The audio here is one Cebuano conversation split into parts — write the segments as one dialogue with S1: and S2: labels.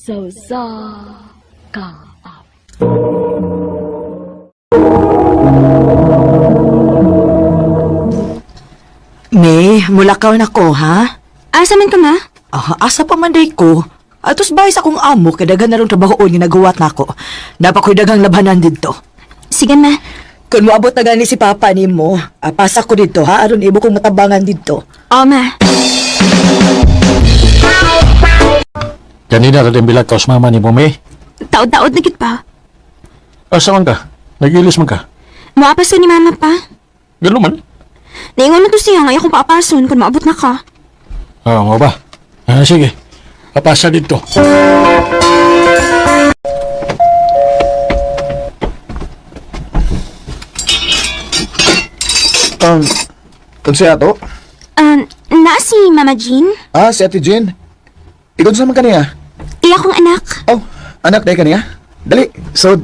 S1: Sa usa ka awit.
S2: May, mulakaw na ko, ha?
S3: Asa man ka, ma?
S2: Ah, asa pa man day ko? Atos bay sa akong amo, kay daghan na ron trabahoon nga naguwat nako. Napa ko'y daghang labanan didto.
S3: Sige, ma.
S2: Kung moabot na gani si Papa nimo, pasa ko didto ha, aron imo kong matabangan didto.
S3: O, ma.
S4: Kanina ra din bilag ka sa mama ni Mumi.
S3: Taod-taod na gid pa.
S4: Asa man ka? Nagilis man ka?
S3: Moapaso ni mama pa.
S4: Gano man?
S3: Naingon na to siya nga akong paapason kung maabot na ka.
S4: Ah, mo ba? Ah, sige. Papasa dito.
S5: Unsa ato?
S3: Na si Mama Jean?
S5: Ah, si Ate Jean. Ikaw sa man kaniya?
S3: Iya kong anak.
S5: Oh, anak day kaniya? Dali, so.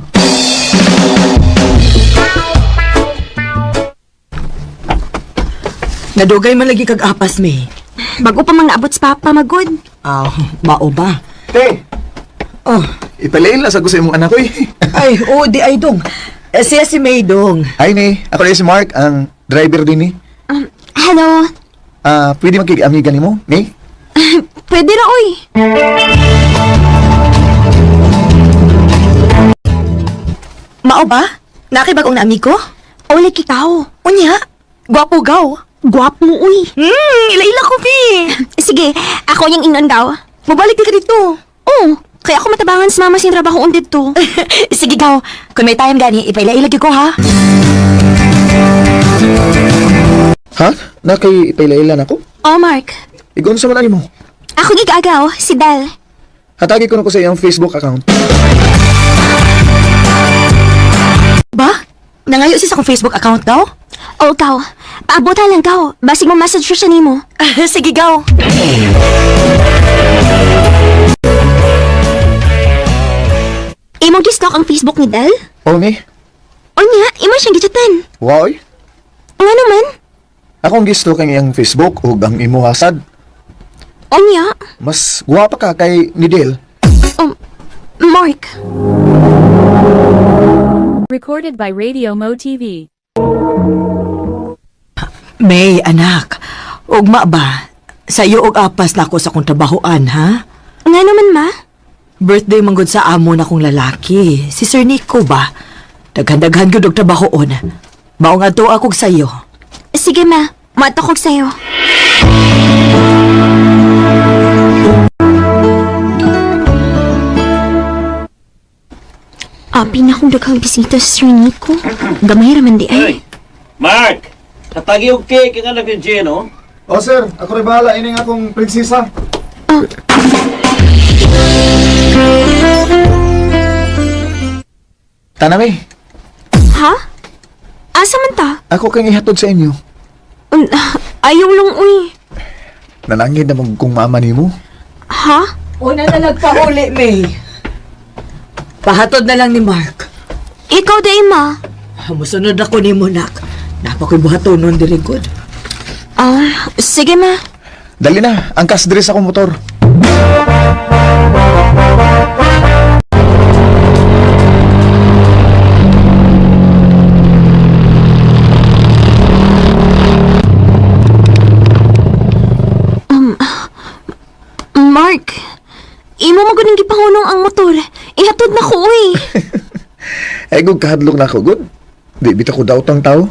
S2: Nadugay man lagi kag apas, May.
S3: Bago pa mang naabot si Papa, magod.
S2: Ah, mao ba?
S5: Te,
S2: Oh,
S5: ipalain lang sa gusto imong anak ko eh.
S2: ay, oo, di ay dong. Eh, siya si May dong.
S5: Hi ni, ako na si Mark, ang driver din ni.
S3: Hello.
S5: Ah, pwede magkig-amiga nimo, ni?
S3: Pwede ra, oy.
S2: Mao ba? Nakibag-ong na amigo?
S3: Olik ikaw.
S2: Unya, gwapo gaw.
S3: Gwapo, uy.
S2: Ila-ila ko, Bi.
S3: Sige, ako yung ingnon gaw.
S2: Mabalik di ka dito.
S3: Oo, kaya ako matabangan sa mama sin trabahoon dito.
S2: Sige gaw, kung may time gani, ipaila-ila gyud ko ha.
S5: Ha? Na kay ipailailan ako?
S3: Oh, Mark.
S5: Ikaw sa man mo?
S3: Ako gigagaw, si Del.
S5: Hatagi ko na ko sa iyang Facebook account.
S2: Ba? Nangayo siya sa akong Facebook account daw?
S3: Oo, gaw. Paabutan lang gaw. Basig mo message siya nimo.
S2: Sige gaw.
S3: Imong gistalk ang Facebook ni Del?
S5: Oh, ni?
S3: O niya, imo siyang gichatan.
S5: Wow, oy.
S3: Nga naman.
S5: Akong gisto kang iyang Facebook ug ang imo hasad.
S3: O niya.
S5: Mas guwapa ka kay ni Del.
S3: Mark.
S6: Recorded by Radio Mo TV.
S2: May, anak. Ugma ba? Sa iyo og apas na ako sa akong trabahoan, ha?
S3: Nga naman, ma.
S2: Birthday manggod sa amo na kong lalaki. Si Sir Nico ba? Daghan-daghan gyud og trabahoon. Mao nga to akog sayo.
S3: Sige, ma. Matakog sa'yo. Api na akong daghang bisita sa Sir Nico. Gamay raman di ay.
S7: Mark! Katagi og cake ang anak ni Jen, oh.
S5: Oh, sir. Ako rin bahala. Ining akong prinsesa.
S3: Um,
S5: Tanami,
S3: ha? Asa man ta?
S5: ako kang ihatod sa inyo.
S3: Ayaw lang, uy.
S5: Nalangin na mag kong mama nimo.
S3: Ha?
S2: Una na nagpahuli, May. Pahatod na lang ni Mark.
S3: Ikaw di, ma.
S2: Musunod ako ni Monak. Napa ko'y buhaton nun diri good.
S3: Ah, sige, ma.
S5: Dali na, ang kasdres akong motor.
S3: Mark, imo mo guning gipahunong ang motor. Ihatod na ko, uy.
S5: Ay, gud kahadlok na ako, good. Di bita ko daw tang tao.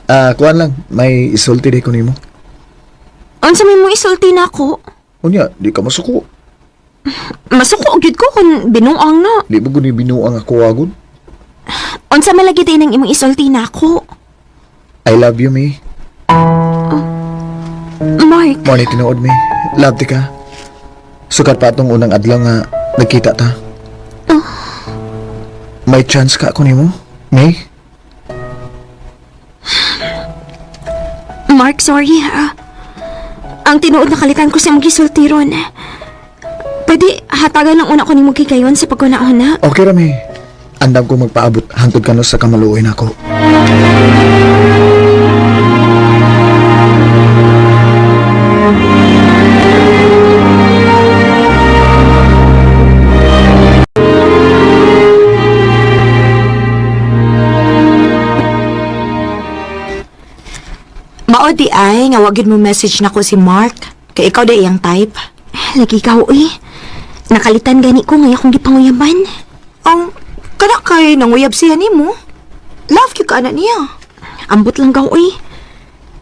S5: Ah, kuan lang, may isulti di ko nimo.
S3: Unsa may mo isulti na ako?
S5: Unya, di ka masuko.
S3: Masuko gyud ko kung binuang na.
S5: Di ba gud ni binuang ako agud?
S3: Unsa malagi din ang imong isulti na ako?
S5: I love you, me.
S3: Mark,
S5: Mo ni tinuod me. Love ti ka. Sukat pa atong unang adlaw nga nagkita ta. May chance ka ako nimo, May?
S3: Mark, sorry ha. Ang tinuod na kalitan ko sa imong gisulti ron. Pwede hatagan ang una ko nimo gigayon sa paguna-una.
S5: Okay ra, May. Andam ko magpaabot hangtod kano sa kamaluoy nako.
S2: Mao di ay nga wag gyud mo message nako si Mark. Kay ikaw di iyang type.
S3: Lagi ka, uy. Nakalitan gani ko ngay akong gipanguyaban.
S2: Ang kana kay nanguyab siya nimo. Love gyud ka ana niya.
S3: Ambot lang ka, uy.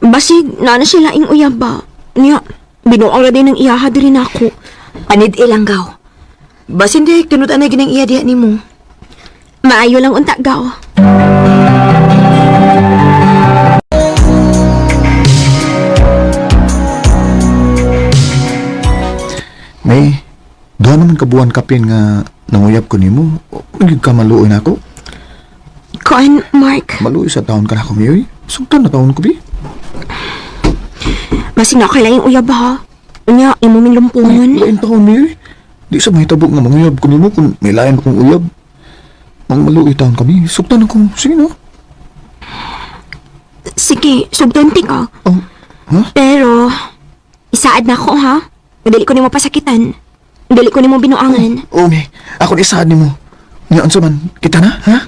S3: Basig, naa na siya laing uyab ba? Niya, binuang ra din ang iyaha diri nako.
S2: Panid ilang gaw. Basin di tinud anay ginang iya diha nimo.
S3: Maayo lang unta gaw.
S5: May, duha naman ka buwan kapin nga nanguyab ko nimo. Nagyud ka maluoy na ako.
S3: Kuan, Mark.
S5: Maluoy sa taon ka na ako, Mayoy. Sugtan na taon ko, bi.
S3: Basig na kay laing uyab ha. Unya, imo ming lumpungon.
S5: Lain taon, Mayoy. Di sa mahitabo nga manguyab ko nimo kung may lain akong uyab. Mang maluoy taon kami. Sugtan ako. Sige na.
S3: Sige, sugdan ti ka.
S5: Oh, ha?
S3: Pero, isaad na ako ha. Dili ko nimo pasakitan. Dili ko nimo binuangan.
S5: Oh, May. Ako ni isaad nimo. Nga, unsa man. Kita na, ha?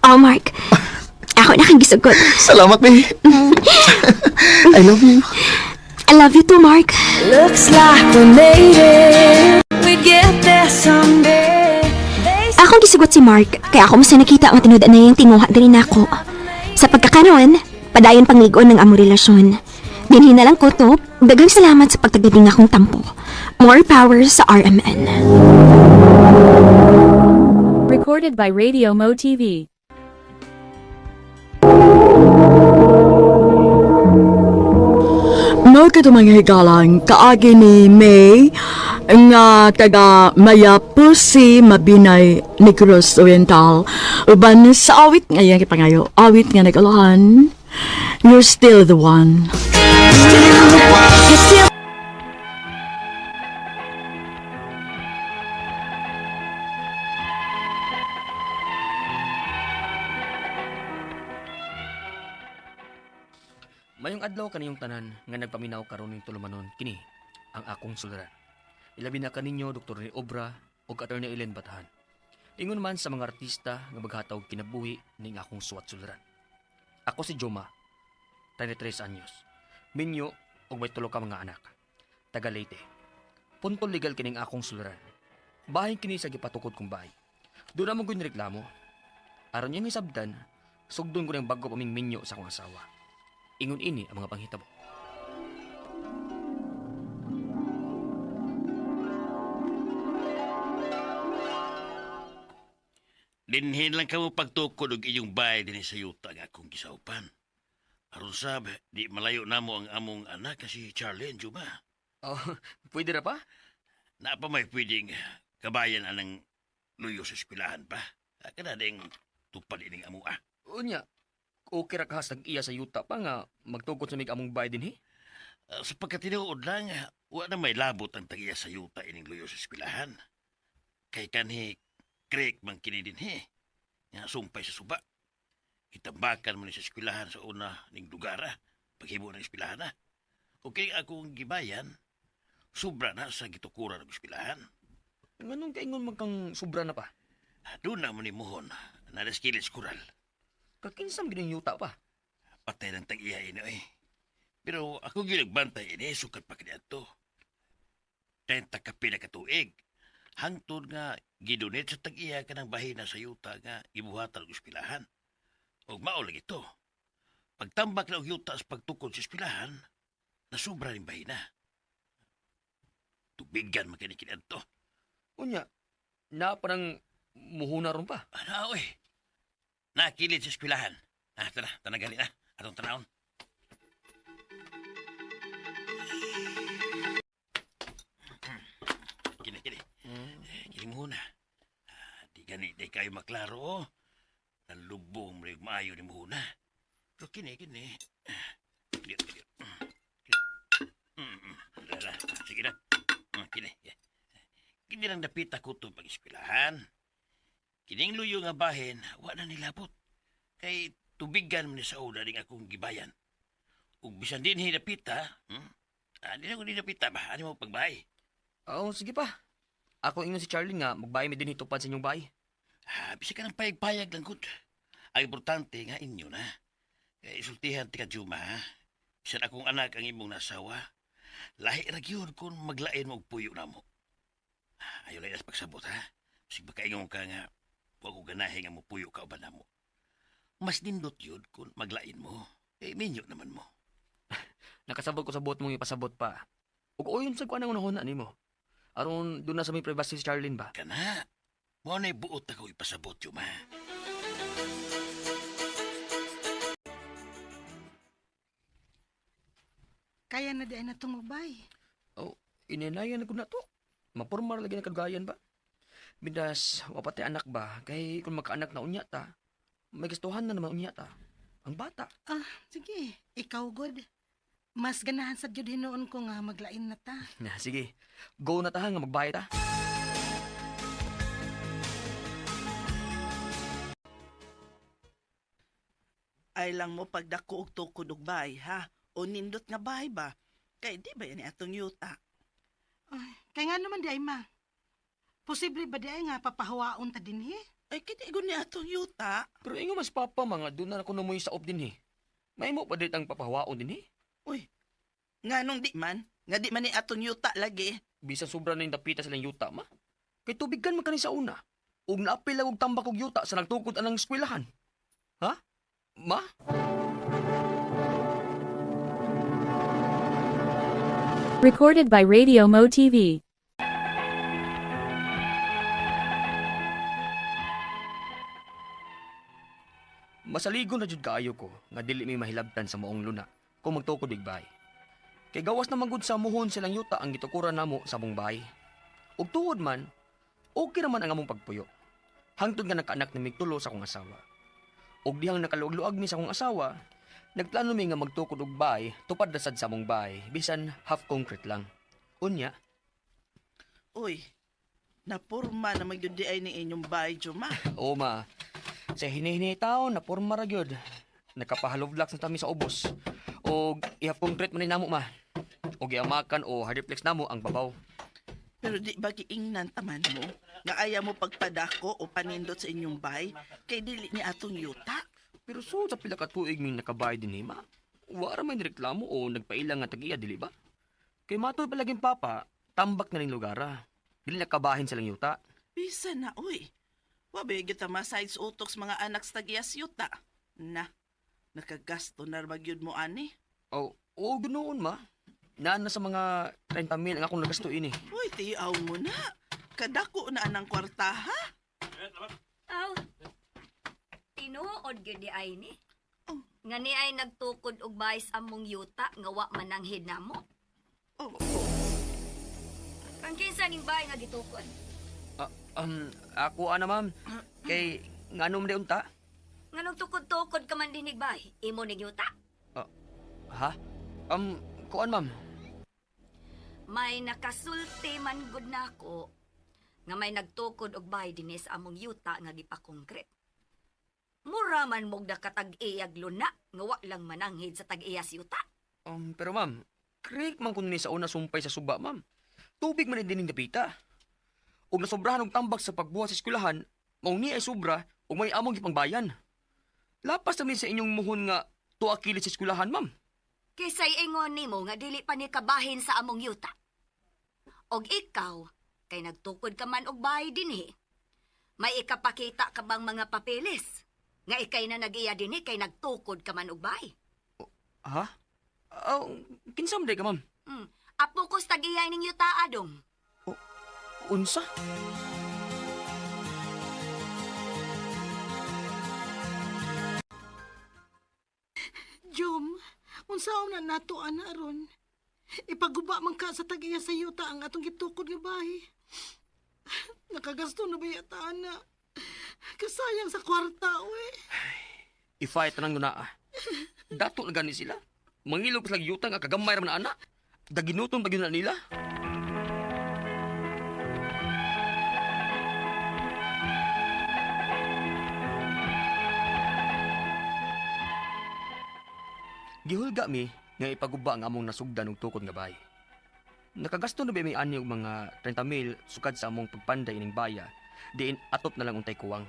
S3: Oh, Mark. Ako na kang gisugot.
S5: Salamat, May. I love you.
S3: I love you too, Mark.
S6: Looks like we made it. We'd get there someday.
S3: Akong gisugot si Mark, kaya ako mas nakita ang tinud na yung tinguha diri nako. Sa pagkakaroon, padayon pangligon ng among relasyon. Dinhi na lang ko to, daghang salamat sa pagtagading akong tampo. More power sa RMN.
S6: Recorded by Radio Mo TV.
S1: Mao kato mga higalang kaagi ni May nga taga Mayapusi, Mabinay, Negros Oriental. Uban sa awit nga iyang gipangayo, awit nga nag-alahan, You're Still the One.
S8: Mayong adlaw kaniyong tanan nga nagpaminaw karon ning tulumanon kini ang akong suliran. Ilabi na kaninyo Dr. ni Obra ug Attorney Ellen Batahan. Ingon man sa mga artista nga maghataw og kinabuhi ning akong suwat suliran. Ako si Joma, 33 anyos. Minyo ug may tulo ka mga anak. Taga Leyte. Punto legal kining akong suliran. Bahin kini sa gipatukod kong bahay. Doon na mo reklamo. Aron niyang hisabdan, sugdon ko ng bago paming minyo sa akong asawa. Ingon ini ang mga panghitabo.
S9: Dinhin lang kamo pagtukod og iyong bahay dinhi sa yuta nga akong gisaupan. Aron sab, di malayo namo ang among anak nga si Charlene Juma.
S8: Oh, pwede ra pa?
S9: Naa pa may pwedeng kabayan anang luyo sa eskwelahan pa. Ah, kana ding tupad ining amo ah.
S8: Unya, okay ra kahas iya sa yuta pa nga magtukod sa mig among bahay dinhi.
S9: Ah, sa pagkatinuod lang, wa na may labot ang tag-iya sa yuta ining luyo sa eskwelahan. Kay kanhi creek man kini dinhi. Nga sumpay sa suba. Itambakan man ni sa eskwelahan sa una ning lugar ah. Paghimo ng eskwelahan ah. Okay, akong gibayan, sobra na sa gitukuran ng eskwelahan.
S8: Nganong kaingon man kang sobra na pa?
S9: Ah, doon na man ni Muhon, nadaskilis kural.
S8: Kakinsam gining yuta pa.
S9: Patay ng tag-iya ino eh. Pero ako ginagbantay ini, sukat pa kaniadto. 30 ka pila ka tuig. Hangtod nga gidonate sa tag-iya kanang bahina sa yuta nga gibuhatan og eskwelahan. Og mao lagi to. Pagtambak na og yuta sa pagtukod sa eskwelahan, nasubra ning bahina. Tubigan man kini kaniadto.
S8: Unya, na parang muhuna ron pa.
S9: Ano oy? Nakilid sa eskwelahan. Ah, tara, tanagali na. Atong tanawon. Kini, kini. Kini muna. Ah, di gani, di kayo maklaro, oh. Nalubong mo rin maayo ni muna. Pero kini, kini. Ah, kini, kini. Tara, sige na. Kini. Kini lang dapita ko itong pag-eskwelahan. Kining luyo nga bahin, wa na nilabot. Kay tubigan man ni sa una ning akong gibayan. Ug bisan din hinapita, Ani na ko hinapita ba? Ani mo pagbahay?
S8: Oo, sige pa. Ako ingon si Charlie nga magbahay mi dinhi tupad sa inyong bahay.
S9: Ah, bisa ka ng payag-payag lang gud. Ang importante nga inyo na. Kaya isultihan ti ka, Juma, ha? Bisan akong anak ang imong nasawa. Lahi ra gyud kung maglain mo og puyo namo. Ayaw lang ilas pagsabot, ha? Bisag makaingon ka nga, wa ko ganahe nga mopuyo ka uban namo. Mas nindot yun kung maglain mo. Eh, minyo naman mo.
S8: Nakasabot ko sa buot mong ipasabot pa. Ug uyon sa kuan ang unahon nimo. Aron doon na sa may privacy si Charlene ba?
S9: Kana, mo na'y buot ako ipasabot, Juma.
S10: Kaya na di ay na tumubay.
S8: Oh, ininayan na ko na to. Mapurmar lagi na kagayan ba? Bidas, wapatay anak ba? Kay kung magkaanak na unya ta, may gustuhan na naman unya ta. Ang bata.
S10: Ah, sige. Ikaw, good. Mas ganahan sa jud hinuon ko nga maglain na ta.
S8: Na, sige. Go na ta nga magbayad ta.
S11: Ay lang mo pagdako og tukod og bahay ha. O nindot nga bahay ba? Kay di ba yan atong yuta?
S10: Ay, kay nga naman di ay ma. Posible ba di ay nga papahawaon ta dinhi?
S11: Ay kiti gud ni atong yuta.
S8: Pero ingo mas papa mga doon na ako namoy sa op din eh. May mo pa dit ang papahawaon din eh.
S11: Uy, nganong di man? Nga di man ni atong yuta lagi.
S8: Bisan sobra na yung dapita silang yuta ma. Kay tubigan man kani sa una. Ug naapil lang og tambak og yuta sa nagtukod anang eskwelahan. Ha? Ma?
S6: Recorded by Radio Mo TV.
S8: Masaligon na jud kaayo ko nga dili mi mahilabtan sa maong luna kung magtukod og bahay. Kay gawas na manggod sa muhon silang yuta ang gitukuran namo sa among bahay. Ug tuod man, okay raman ang among pagpuyo. Hangtod nga nakaanak ni migtulo sa akong asawa. Ug dihang nakaluag-luag mi sa akong asawa, nagplano mi nga magtukod og bahay tupad na sad sa among bahay bisan half concrete lang. Unya,
S11: Uy, napurma na magyud di ay ni inyong bahay, Juma.
S8: o ma, sa hinihini taon na porma ra gyud. Nakapahalovlocks na tami sa ubos. Og i-half concrete man ni namo ma. Og iamakan o hardiplex namo ang babaw.
S11: Pero di ba giingnan taman mo nga ayaw mo pagpadako o panindot sa inyong bahay kay dili ni atong yuta?
S8: Pero so sa pila ka tuig ming nakabayad din eh, ma. Wa ra may reklamo o nagpailang nga tag-iya dili ba? Kay matoy palaging papa, tambak na ning lugar ah. Dili nakabahin sa lang yuta.
S11: Bisa na, uy. Wa ba gyud ta ma-sides utok sa mga anak sa tag-iyas yuta? Na, nakagasto na ra gyud mo ani.
S8: O, oo ganoon ma. Naan na sa mga 30 mil ang akong nagasto ini.
S11: Uy, tiyaw mo na. Kadako na anang kwarta, ha?
S12: Aw. Tinuod gyud di ay ni.
S11: Oh.
S12: Nga ni ay nagtukod og bahay sa among yuta nga wa mananghid namo.
S11: Oh, oh.
S12: Ang kinsa ning bahay nga gitukod?
S8: Ah, ako ana ma'am. Kay ngano man di unta?
S12: Nganong tukod-tukod ka man dinig bahay? Imo ning yuta?
S8: Ha? Kuan ma'am.
S12: May nakasulti man gud nako nga may nagtukod og bahay dinhi sa among yuta nga gipakongkret. Mura man mog nakatag-iyag luna nga wa lang mananghid sa tag-iyas yuta.
S8: Pero ma'am, creek man kun ni sa una sumpay sa suba, ma'am. Tubig man din ning dapita. Ug nasobrahan og tambak sa pagbuhat sa eskwelahan, mao ni ay sobra ug may among gipangbayan. Lapas na mi sa inyong muhon nga tuwa kilid sa eskwelahan, ma'am.
S12: Kisay ingon nimo nga dili pa ni kabahin sa among yuta. Og ikaw, kay nagtukod ka man og bahay dinhi. May ikapakita ka bang mga papeles? Nga ikay na nag-iya dinhi kay nagtukod ka man og bahay.
S8: Ha? Oh, kinsa man day ka, ma'am?
S12: Apo ko sa tag-iya ning yuta adong.
S8: Unsa?
S10: Jom, unsaon na nato ana ron? Ipaguba man ka sa tag-iya sa yuta ang atong gitukod nga bahay. Nakagasto na ba yata ana? Kasayang sa kwarta, uy.
S8: I-fight na nang ah. Dato na gani sila. Mangilog pa sila yuta nga kagamay ra man na ana. Daginuton pa gyud na nila. Gihulga mi nga ipaguba ang among nasugdan og tukod nga bahay. Nakagasto na ba mi ani og mga 30 mil sukad sa among pagpanday ining baya, diin atop na lang untay kuwang.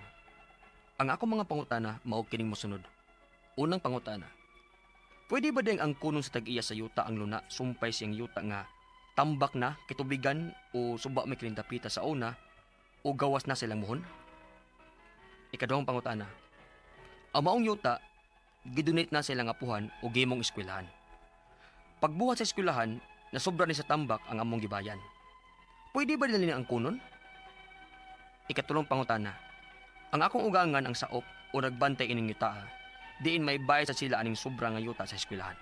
S8: Ang ako mga pangutana mao kining mosunod. Unang pangutana. Pwede ba ding ang kunon sa tag-iya sa yuta ang luna sumpay siyang yuta nga tambak na kitubigan o suba may kilindapita sa una o gawas na silang muhon? Ikaduhang pangutana. Ang maong yuta gidonate na silang apuhan o gimong eskwelahan. Pagbuhat sa eskwelahan, nasobra ni sa tambak ang among gibayan. Pwede ba nila ang kunon? Ikatulong pangutana. Ang akong ugangan ang saop o nagbantay ining yuta, diin may bayad sa sila aning sobra nga yuta sa eskwelahan.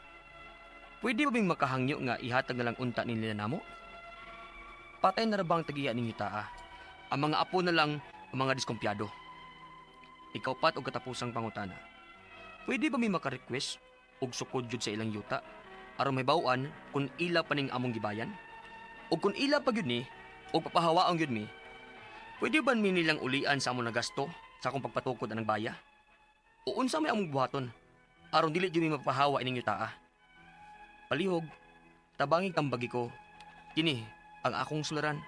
S8: Pwede ba bing makahangyo nga ihatag na lang unta nila namo? Patay na ra bang tagiya ning yuta? Ang mga apo na lang ang mga diskumpiyado. Ikaw pat og katapusang pangutana. Pwede ba may maka-request og sukod jud sa ilang yuta aron may bawaan kung ila pa ning among gibayan? O kung ila pa gyud ni og papahawaon gyud mi, pwede ba mi nilang ulian sa among nagasto sa akong pagpatukod anang baya? O unsa may among buhaton aron dili jud mi mapahawa ining yutaa? Palihog, tabangi tambagi ko. Kini ang akong sularan,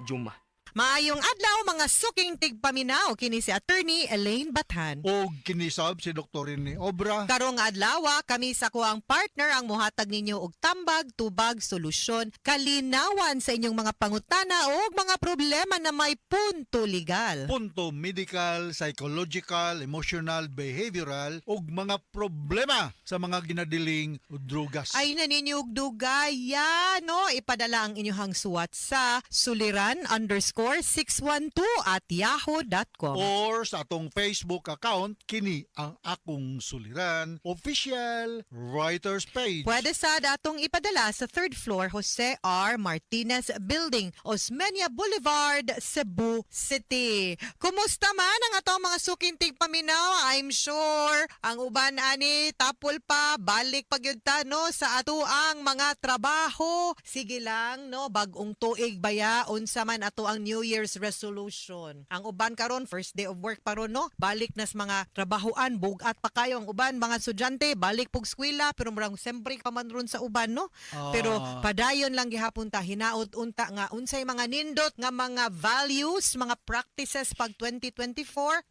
S8: Juma.
S13: Maayong adlaw mga suking tigpaminaw, kini si Attorney Elaine Bathan.
S14: O kinisab si Dr. Rene Obra.
S13: Karong adlaw kami sa kuang partner ang muhatag ninyo og tambag, tubag, solusyon, kalinawan sa inyong mga pangutana o mga problema na may punto legal.
S14: Punto medical, psychological, emotional, behavioral ug mga problema sa mga ginadiling drugas.
S13: Ay na ninyo og dugaya, no? Ipadala ang inyong suwat sa suliran_612@yahoo.com.
S14: Or sa atong Facebook account, kini ang Akong Suliran Official Writers Page.
S13: Pwede sa datong ipadala sa third floor, Jose R. Martinez Building, Osmeña Boulevard, Cebu City. Kumusta man ang atong mga suking tigpaminaw? I'm sure ang uban ani tapol pa, balik pa gyud ta, no, sa ato ang mga trabaho. Sige lang, no, bag-ong tuig baya, unsa man ato ang New Year's resolution. Ang uban karon, first day of work pa ron, no, balik nas mga trabahoan, bugat pa kayo ang uban mga estudyante, balik pug eskwela, pero murang siyempre pa man ron sa uban, no. Pero padayon lang gihapon ta, hinaot unta nga unsay mga nindot nga mga values, mga practices pag 2024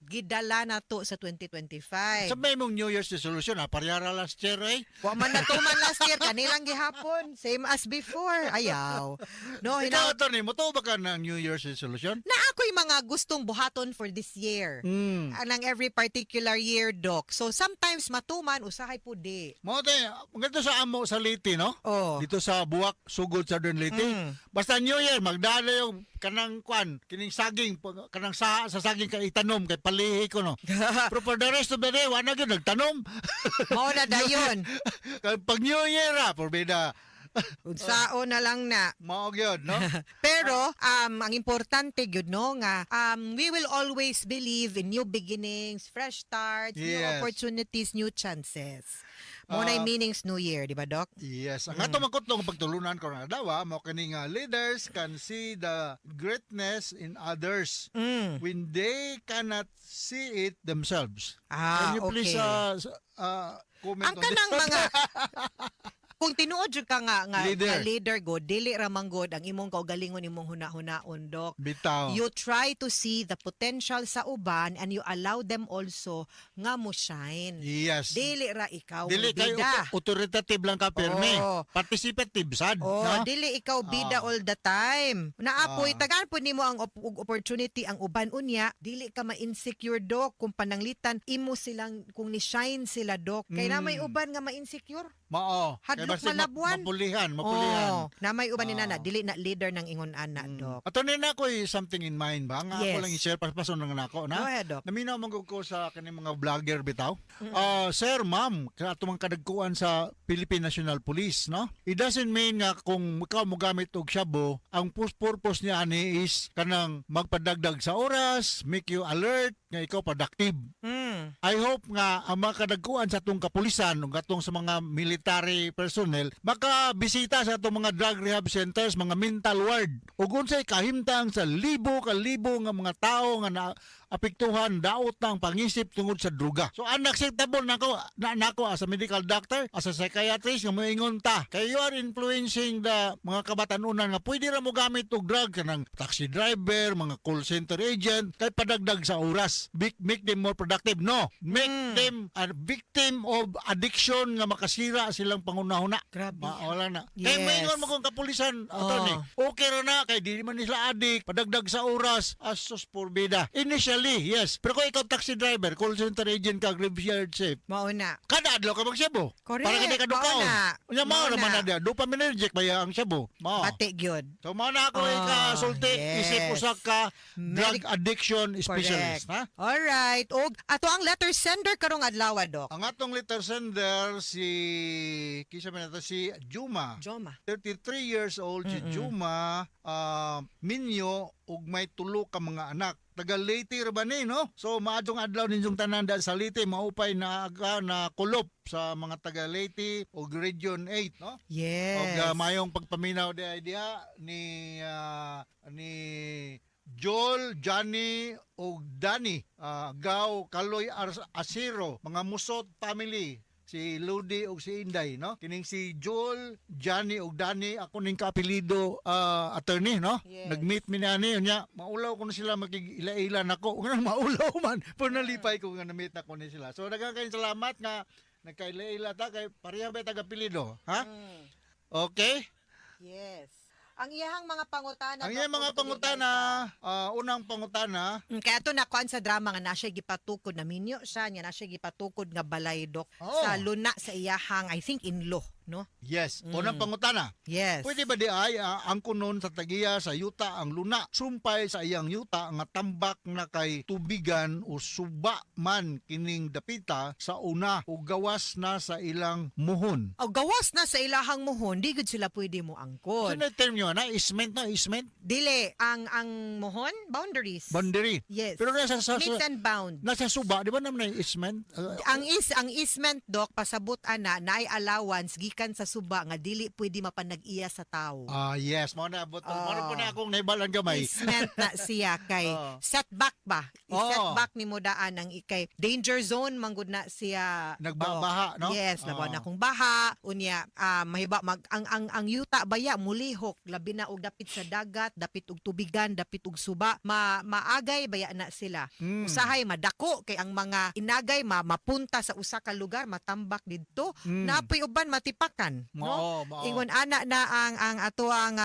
S13: gidala na to sa 2025.
S14: Sa may mong New Year's resolution, ha, parehara last year, eh.
S13: Wa man natuman last year, kanilang gihapon, same as before. Ayaw. No,
S14: Ikaw,
S13: hinaot
S14: attorney, mo ba ka ng New Year's resolution?
S13: na ako'y mga gustong buhaton for this year. Anang every particular year, Doc. So sometimes matuman, usahay po di.
S14: Mo te, ganito sa amo sa Leyte, no?
S13: Oh.
S14: Dito sa Buwak, Sugod, Southern Leyte. Basta New Year, magdala yung kanang kwan, kining saging, kanang sa saging kay itanom, kay palihi ko, no? Pero for the rest of the day, wala gyud nagtanom.
S13: Mao na dayon.
S14: Pag New Year, ah, porbida.
S13: Unsao na lang na.
S14: Mao gyud, no?
S13: Pero ang importante gyud, no, nga we will always believe in new beginnings, fresh starts, new opportunities, new chances. Mo na meanings New Year, di ba, Doc?
S14: Yes. Ang ato makutlo nga pagtulunan karon adlaw, mao kini nga leaders can see the greatness in others when they cannot see it themselves. Can you please comment
S13: Ang
S14: on
S13: kanang
S14: this?
S13: mga kung tinuod jud ka nga
S14: Leader.
S13: nga leader god, dili ra man god ang imong kaugalingon, imong huna-hunaon, Doc.
S14: Bitaw.
S13: You try to see the potential sa uban and you allow them also nga mo shine. Dili ra ikaw
S14: Dili
S13: ang
S14: kay
S13: bida.
S14: Authoritative lang ka pirmi.
S13: Oo.
S14: Participative sad,
S13: Oh,
S14: no?
S13: dili ikaw bida all the time. Naapoy tagaan po nimo ang og opportunity ang uban unya, dili ka ma-insecure, Dok, kung pananglitan imo silang kung ni shine sila, Dok. Kay na may uban nga ma-insecure.
S14: Mao. Kay
S13: Hadlok
S14: basta
S13: malabuan.
S14: Mapulihan, mapulihan.
S13: Oh, na may uban ni nana, dili na leader ng ingon ana, Dok.
S14: Ato na ako'y something in mind ba? Nga ako
S13: Yes.
S14: lang i-share paspason lang nako na.
S13: Go ahead, Doc.
S14: Naminaw man gud ko sa kaning mga vlogger bitaw. Ah, sir, ma'am, ato mang kadagkuan sa Philippine National Police, no? It doesn't mean nga kung ikaw mo gamit og shabu, ang purpose niya ani is kanang magpadagdag sa oras, make you alert, nga ikaw productive. I hope nga ang mga kadagkuan sa atong kapulisan ug atong sa mga military personnel makabisita sa atong mga drug rehab centers, mga mental ward. Ug unsay kahimtang sa libo ka libo nga mga tao nga na apektuhan, daot na ang pangisip tungod sa druga. So unacceptable nako na nako as a medical doctor, as a psychiatrist nga moingon ta. Kay you are influencing the mga kabatanunan nga pwede ra mo gamit og drug kanang taxi driver, mga call center agent kay padagdag sa oras. Make them more productive. No, make them a victim of addiction nga makasira silang pangunahuna.
S13: Grabe.
S14: Wala na. Kay
S13: Yes.
S14: moingon mo kung kapulisan, attorney. Okay ra na kay dili man nila adik, padagdag sa oras, asos porbida. Initially, yes. Pero kung ikaw taxi driver, call center agent ka, graveyard shift,
S13: Mao na.
S14: kada adlaw ka magsebo.
S13: Correct.
S14: Para ka di ka dukaon.
S13: Mao na.
S14: Unya mao
S13: Mao
S14: naman
S13: na.
S14: na diya. Dopaminergic ba ang sebo? Mao.
S13: Pati gyud.
S14: So mao na ako ikasulti, isip usa ka drug addiction specialist,
S13: Correct.
S14: ha?
S13: Alright. Og ato ang letter sender karong adlaw, Dok.
S14: Ang atong letter sender si kisa man nato si Juma.
S13: Juma.
S14: 33 years old si Juma, minyo ug may tulo ka mga anak. Taga Leyte ra ba ni, no? So maadtong adlaw ninyong tanan da sa Leyte, maupay na aga na kulop sa mga taga Leyte ug Region 8, no?
S13: Yes.
S14: Og mayong pagpaminaw di ay diha ni ni Joel, Johnny ug Danny, Gaw Kaloy Asiro, mga Musot family, si Ludi ug si Inday, no? Kining si Joel, Johnny ug Danny ako ning kaapelyido, attorney, no?
S13: Yes.
S14: Nag-meet mi ni unya maulaw ko na sila makig-ila-ila nako. Nga maulaw man, pero nalipay ko nga na-meet nako ni sila. So daghang kayong salamat nga nagkaila-ila ta kay pareha ba taga apelyido, ha? Okay?
S13: Yes. Ang iyahang mga pangutana.
S14: Ang iyang
S13: Dok,
S14: mga
S13: kung
S14: pangutana, unang pangutana,
S13: Kaya ato nakuan sa drama nga na siya gipatukod na minyo siya niya na siya gipatukod nga balay, Dok, sa luna sa iyahang, I think, in-law, no?
S14: Yes, unang pangutana.
S13: Yes.
S14: Pwede ba di ay ang kunon sa tagiya sa yuta ang luna sumpay sa iyang yuta nga tambak na kay tubigan o suba man kining dapita sa una o gawas na sa ilang muhon?
S13: O gawas na sa ilahang muhon, di gud sila pwede mo angkon.
S14: Sino term nyo na? Easement na? Easement?
S13: Dili ang muhon boundaries.
S14: Boundary.
S13: Yes.
S14: Pero nasa sa,
S13: Meets and bound.
S14: nasa suba, di ba naman na easement?
S13: Ang easement, Dok, pasabot ana naay allowance gikan sa suba nga dili pwede mapanag-iya sa tawo.
S14: Yes, mao na abot. Mao na po na akong naibalan gamay.
S13: Easement na siya kay setback ba? I-setback ni mo daan ang ikay danger zone manggod na siya.
S14: Nagbabaha, no?
S13: Yes, labaw na kung baha, unya mahiba mag ang yuta baya mulihok labi na og dapit sa dagat, dapit og tubigan, dapit og suba, maagay baya na sila. Usahay madako kay ang mga inagay mapunta sa usa ka lugar, matambak didto, napoy uban matipakan, no?
S14: Mao, mao.
S13: Ingon ana na ang ato ang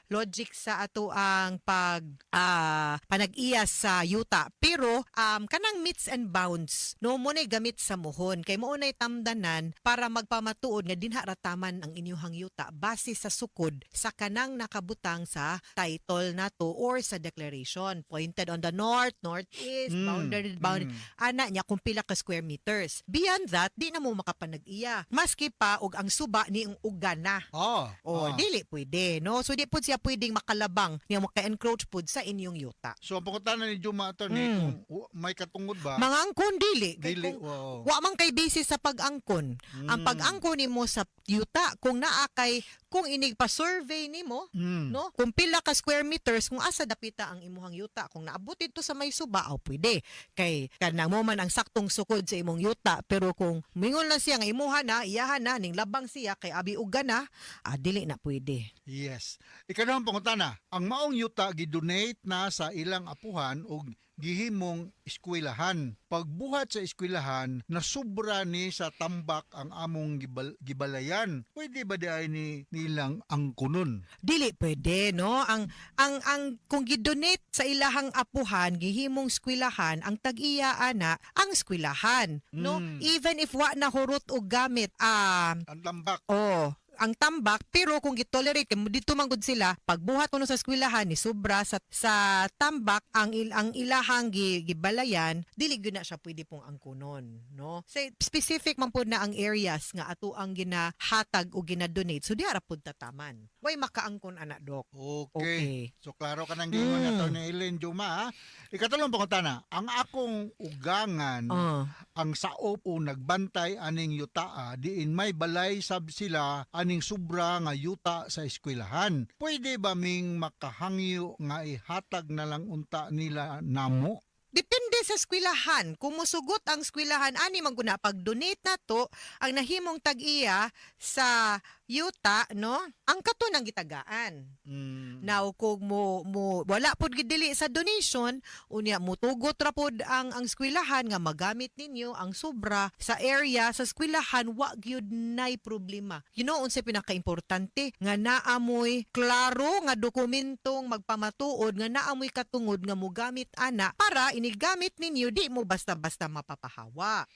S13: logic sa ato ang pag panag-iya sa yuta. Pero kanang metes and bounds, no, mo nay gamit sa muhon kay mo nay tamdanan para magpamatuod nga dinha rataman ang inyuhang yuta base sa sukod sa kanang nakabutang sa title nato or sa declaration pointed on the north, northeast, boundary bound ana niya kung pila ka square meters. Beyond that, di na mo makapanag-iya. Maski pa og ang suba ni ang uga na. O, dili pwede, no? So, di pud siya pwedeng makalabang niya maka-encroach pud sa inyong yuta.
S14: So ang pangutana ni Juma, attorney, kung may katungod ba?
S13: Mga angkon, dili. Kay
S14: Dili,
S13: kung
S14: oo.
S13: wa man kay basis sa pag-angkon. Ang pag-angkon nimo sa yuta, kung naa kay, kung inig pa-survey nimo, no? Kung pila ka square meters, kung asa dapita ang imuhang yuta, kung naabot dito sa may suba, aw pwede. Kay kanang mo man ang saktong sukod sa imong yuta, pero kung mingon lang siya nga imuha na, iyahan na ning labang siya kay abi uga na, dili na pwede.
S14: Yes. Ikaduhang pangutana, ang maong yuta gidonate na sa ilang apuhan og gihimong eskwelahan. Pagbuhat sa eskwelahan, nasubra ni sa tambak ang among gibalayan. Pwede ba di ay ni nilang angkunon?
S13: Dili pwede, no? Ang kung gidonate sa ilahang apuhan, gihimong eskwelahan, ang tag-iya ana ang eskwelahan, no? Even if wa na hurot og gamit,
S14: ang tambak.
S13: Oh, ang tambak, pero kung gitolerate kay dito man gud sila pagbuhat kuno sa eskwelahan ni sobra sa tambak ang ilahang gibalayan, dili gyud na siya pwede pong angkunon, no? So specific man pud na ang areas nga ato ang ginahatag o ginadonate, so di ara pud tataman, way makaangkon ana, Dok.
S14: Okay.
S13: Okay.
S14: So klaro ka nang giingon Attorney Ellen Juma, ha? Ikatulong pangutana, ang akong ugangan ang saop o nagbantay aning yutaa diin may balay sab sila aning sobra nga yuta sa eskwelahan. Pwede ba ming makahangyo nga ihatag na lang unta nila namo?
S13: Depende sa eskwelahan, kung musugot ang eskwelahan ani man guna pag-donate nato ang nahimong tag-iya sa yuta, no? Ang kato nang gitagaan. Now kung mo wala pod gid dili sa donation, unya mutugot ra pod ang eskwelahan nga magamit ninyo ang sobra sa area sa eskwelahan, wa gyud nay problema. You know unsay pinakaimportante nga naamoy klaro nga dokumentong magpamatuod nga naamoy katungod nga mogamit ana para inigamit ninyo di mo basta-basta mapapahawa.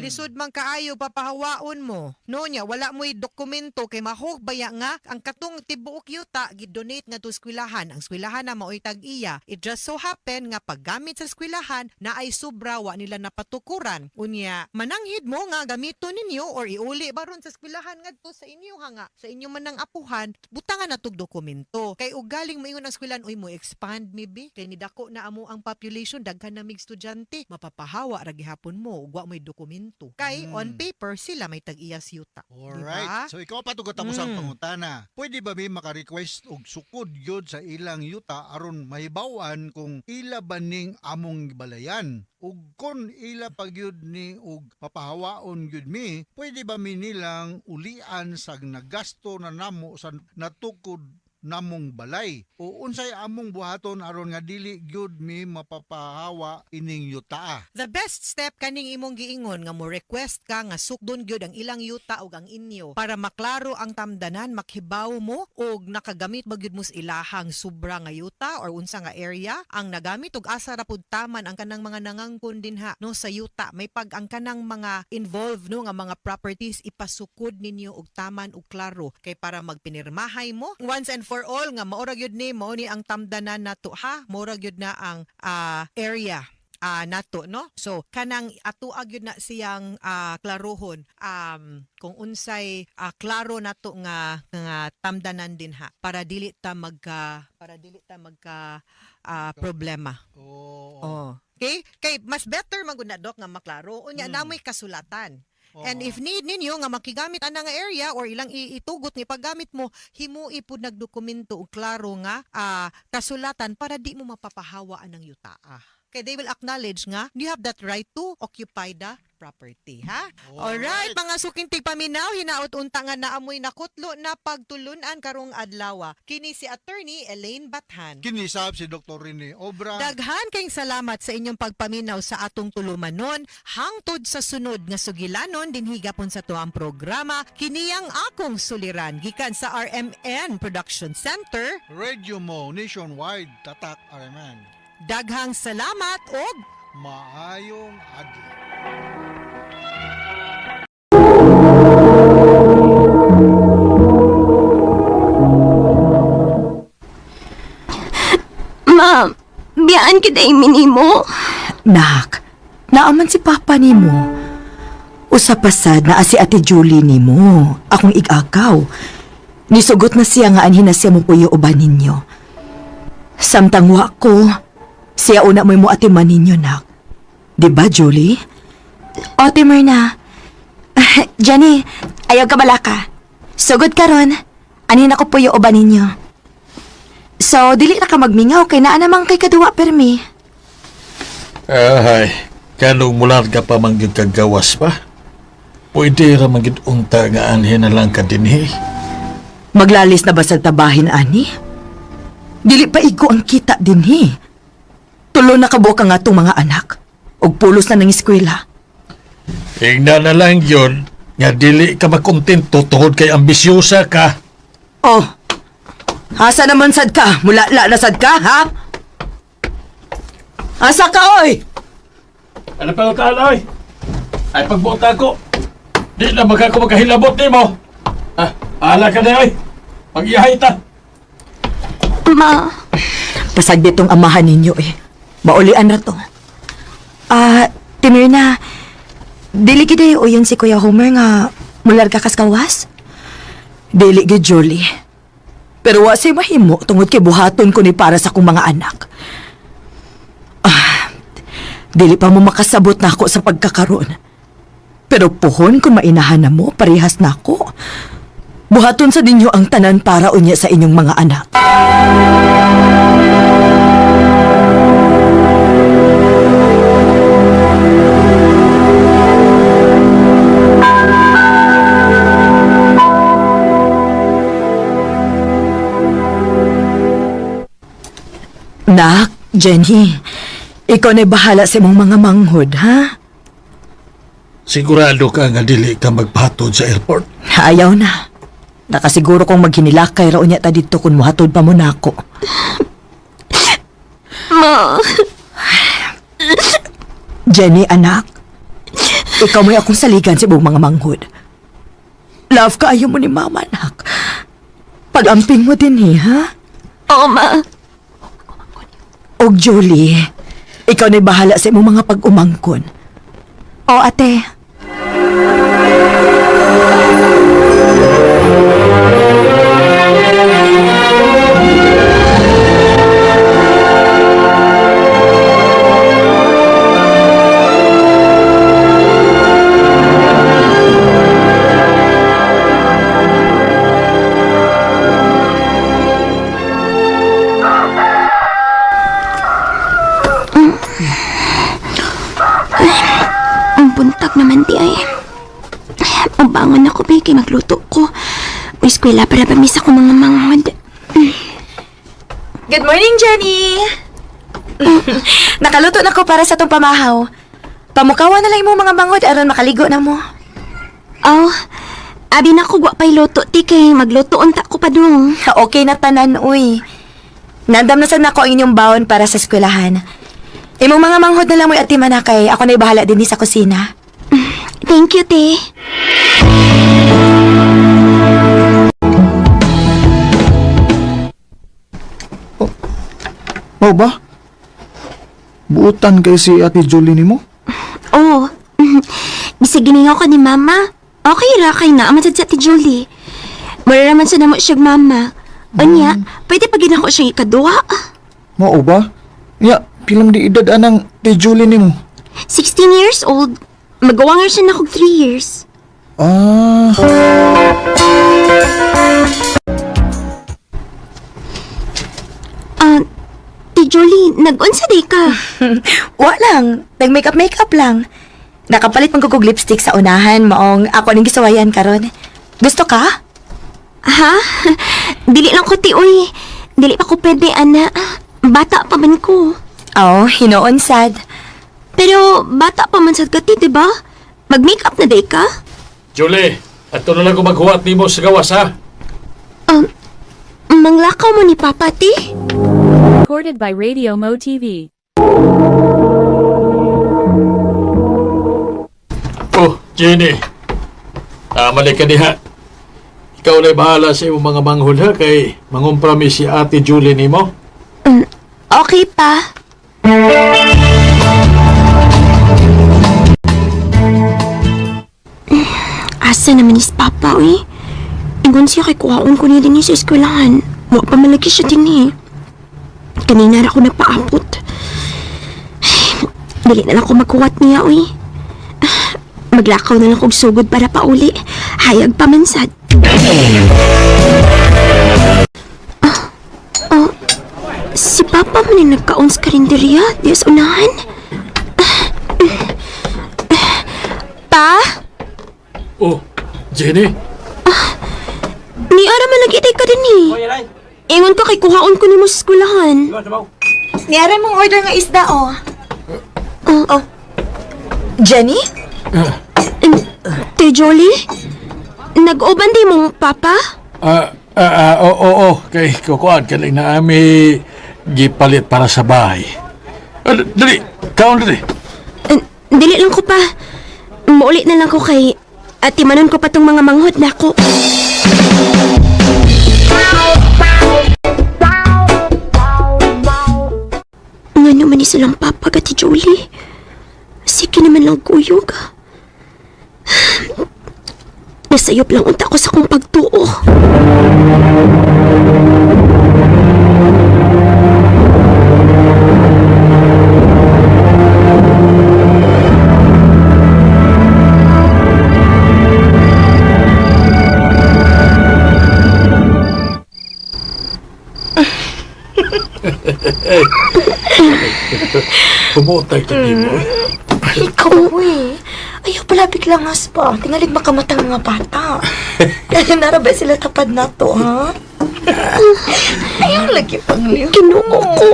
S13: Lisod man kaayo papahawaon mo. No nya wala mo'y dokumento kay mahog baya nga ang katong tibuok yuta gidonate nga to eskwelahan. Ang eskwelahan na maoy tag-iya. It just so happen nga paggamit sa eskwelahan na ay sobra, wa nila napatukuran. Unya mananghid mo nga gamiton ninyo or iuli baron sa eskwelahan ngadto sa inyo ha nga sa inyo man ang apuhan, butangan na tog dokumento. Kay og galing moingon ang eskwelahan, "Uy, mo expand maybe kay nidako na amo ang population, daghan na mig estudyante," mapapahawa ra gihapon mo ug wa mo'y dokumento. Kay on paper sila may tag-iya sa yuta.
S14: Alright.
S13: Diba?
S14: So ikaw pa tugot mo sa pangutana. Pwede ba mi maka-request og sukod gyud sa ilang yuta aron mahibaw-an kung ila ba ning among balayan? Ug kon ila pa gyud ni og papahawaon gyud mi, pwede ba mi nilang ulian sa nagasto na namo sa natukod namong balay? O unsay among buhaton aron nga dili gyud mi mapapahawa ining yutaa?
S13: The best step kaning imong giingon nga mo request ka nga sukdon gyud ang ilang yuta ug ang inyo para maklaro ang tamdanan, makhibaw mo og nakagamit ba gyud mo sa ilahang sobra nga yuta or unsa nga area ang nagamit ug asa ra pud taman ang kanang mga nangangkon dinha, no, sa yuta. May pag ang kanang mga involved, no, nga mga properties ipasukod ninyo og taman ug klaro kay para magpinirmahay mo once and for all nga maura gyud ni mao ni ang tamdanan nato ha, maura gyud na ang area nato, no. So kanang atua gyud na siyang klarohon kung unsay klaro nato nga tamdanan din ha para dili ta magka problema.
S14: Oh.
S13: Oh. Okay? Kay mas better man gud na, Dok, nga maklaro. Unya namoy kasulatan. And if need ninyo nga makigamit ana nga area or ilang itugot nga ipaggamit mo, himui pud nagdokumento og klaro nga kasulatan para di mo mapapahawa ang yutaa. Kay they will acknowledge nga you have that right to occupy the property, ha? Alright, mga suking tigpaminaw, hinaot unta nga naamoy nakutlo na pagtulunan karong adlaw. Kini si Attorney Elaine Bathan.
S14: Kinisab si Dr. Rene Obra.
S13: Daghan kayong salamat sa inyong pagpaminaw sa atong tulumanon. Hangtod sa sunod nga sugilanon dinhi gapon sa tuang programa, kiniyang akong suliran gikan sa RMN Production Center.
S14: Radio Mo Nationwide, Tatak RMN.
S13: Daghang salamat og
S14: maayong adlaw.
S3: Ma, biyaan kita nimo.
S2: Nak, naaman si Papa nimo. Usa pa sad naa si Ate Julie nimo, akong igagaw. Nisugot na siya nga anhin na siya mo puyo uban ninyo. Samtang wa ko, siya una mo'y mo atiman ninyo, nak. Di ba, Julie?
S3: Ate Myrna. Jenny, ayaw ka balaka. Sugod karon. Anhin ako puyo uban ninyo. So, dili na ka magmingaw kay naa namang kay kaduwa permi.
S4: Ay, kanong mularga pa man gyud kagawas pa. Pwede ra man gyud unta nga anhin na lang ka dinhi.
S2: Maglalis na ba sa tabahin, ani? Dili pa igo ang kita dinhi. Tulo na kabuok ang atong mga anak. Ug pulos na ng eskwela.
S4: Ingna na lang yun nga dili ka makontento tungod kay ambisyosa ka.
S2: Oh, asa naman sad ka? Mulala na sad ka, ha? Asa ka, oy?
S4: Ano pa lang oy? Ay pagbuot ako. Di na magka ko magkahilabot nimo. Ah, ala ka na oy. Pag-ihay ta.
S3: Ma,
S2: Pasag ditong amahan ninyo eh. Maulian na to.
S3: Timirna, dili gid o yun si Kuya Homer nga mularga kas gawas?
S2: Dili gid, Julie. Pero wa say mahimo tungod kay buhaton ko ni para sa akong mga anak. Ah, dili pa mo makasabot na ako sa pagkakaroon. Pero puhon kung mainahan na mo, parehas na ako. Buhaton sa ninyo ang tanan para unya sa inyong mga anak. Nak, Jenny, ikaw na'y bahala sa imong mga manghod, ha?
S4: Sigurado ka nga dili ka magpatod sa airport.
S2: Ayaw na. Nakasiguro kong maghinilakay raw niya ta dito kung muhatod pa mo nako.
S3: Ma,
S2: Jenny, anak. Ikaw may akong saligan sa buong mga manghod. Love ka ayaw mo ni mama, anak. Pag-amping mo din, eh, ha?
S3: oo ma.
S2: Og Julie, ikaw na'y bahala sa imong mga pag-umangkon. O, ate.
S3: Ang buntag naman di ay. Ubangon ako ba kay magluto ko. May eskwela para ba misa ko mga manghod.
S2: Good morning, Jenny! Nakaluto na ko para sa tong pamahaw. Pamukawa na lang imong mga manghod aron makaligo na mo.
S3: Oh, abi na ko wa pa'y luto ti kay magluto unta ko pa dong.
S2: Okay na tanan, uy. Nandam na sad nako ang inyong baon para sa eskwelahan. Imong mga manghod na lang mo'y atiman na kay ako na'y bahala din sa kusina.
S3: Thank you, te.
S5: Mao ba? Buutan kay si Ate Julie nimo?
S3: Oh, bisag giningaw ka ni mama. Okay ra kay na man sad si Ate Julie. Mura raman sa namo siyag mama. Unya, pwede pa gid nako siyang ikaduha.
S5: Mao ba? Ya, pilam di edad anang Ate Julie nimo.
S3: 16 years old. Magawa nga siya na 3 years.
S5: Ah,
S3: Ah, Ti Jolie, nag-unsa day ka?
S2: Wa lang. Nag-makeup makeup lang. Nakapalit man ko og lipstick sa unahan maong ako ning gisuwayan karon. Gusto ka?
S3: Ha? Dili lang ko ti, uy. Dili pa ko pwede, ana. Bata pa man ko.
S2: Oh, hinoon sad.
S3: Pero bata pa man sad ka ti, di ba? Mag-makeup na day ka?
S4: Julie, ato na lang ko maghuwat nimo sa gawas ha.
S3: Manglakaw mo ni Papa, ti?
S6: Recorded by Radio Mo TV.
S4: Oh, Jenny. Tama ka diha. Ikaw na bahala sa imong mga manghod ha kay mangumprami si Ate Julie nimo.
S3: Okay pa. Asa naman is Papa, uy? Ingon siya kay kuhaon ko niya din sa eskwelahan. Wa pa man lagi siya din eh. Kanina ra ako nagpaabot. Ay, dili na lang ko magkuwat niya, uy. Maglakaw na lang kog sugod para pauli. Hayag pa man sad. Ah, oh, si Papa man yung nagkaon sa karinderya. Di sa unahan. Pa?
S4: Oh, Jenny.
S3: Ni ara man lagi ka din eh. Ingon ka kay kuhaon ko nimo sa eskwelahan.
S2: Niara mong order nga isda, oh. Oh. Jenny?
S3: Te Jolie? Nag-uban di mong papa?
S4: Ah, ah, ah, oo, oo, oo. Kay kukuan kay na ami gipalit para sa bahay. Ah, dali, kaon dali.
S3: Dili lang ko pa. Muuli na lang ko kay at timanon ko pa tong mga manghod nako. Nga naman ni silang papa ka ti Jolie. Sige naman lang kuyog. Nasayop lang unta ko sa kong pagtuo.
S4: Pumutay ka nimo. eh.
S2: Ikaw, uy. Ayaw pala bigla nga spa. Tingalig makamatang mga bata. Nara ba sila tapad na to, ha? Ayaw lagi pang liw.
S3: Ginoo ko.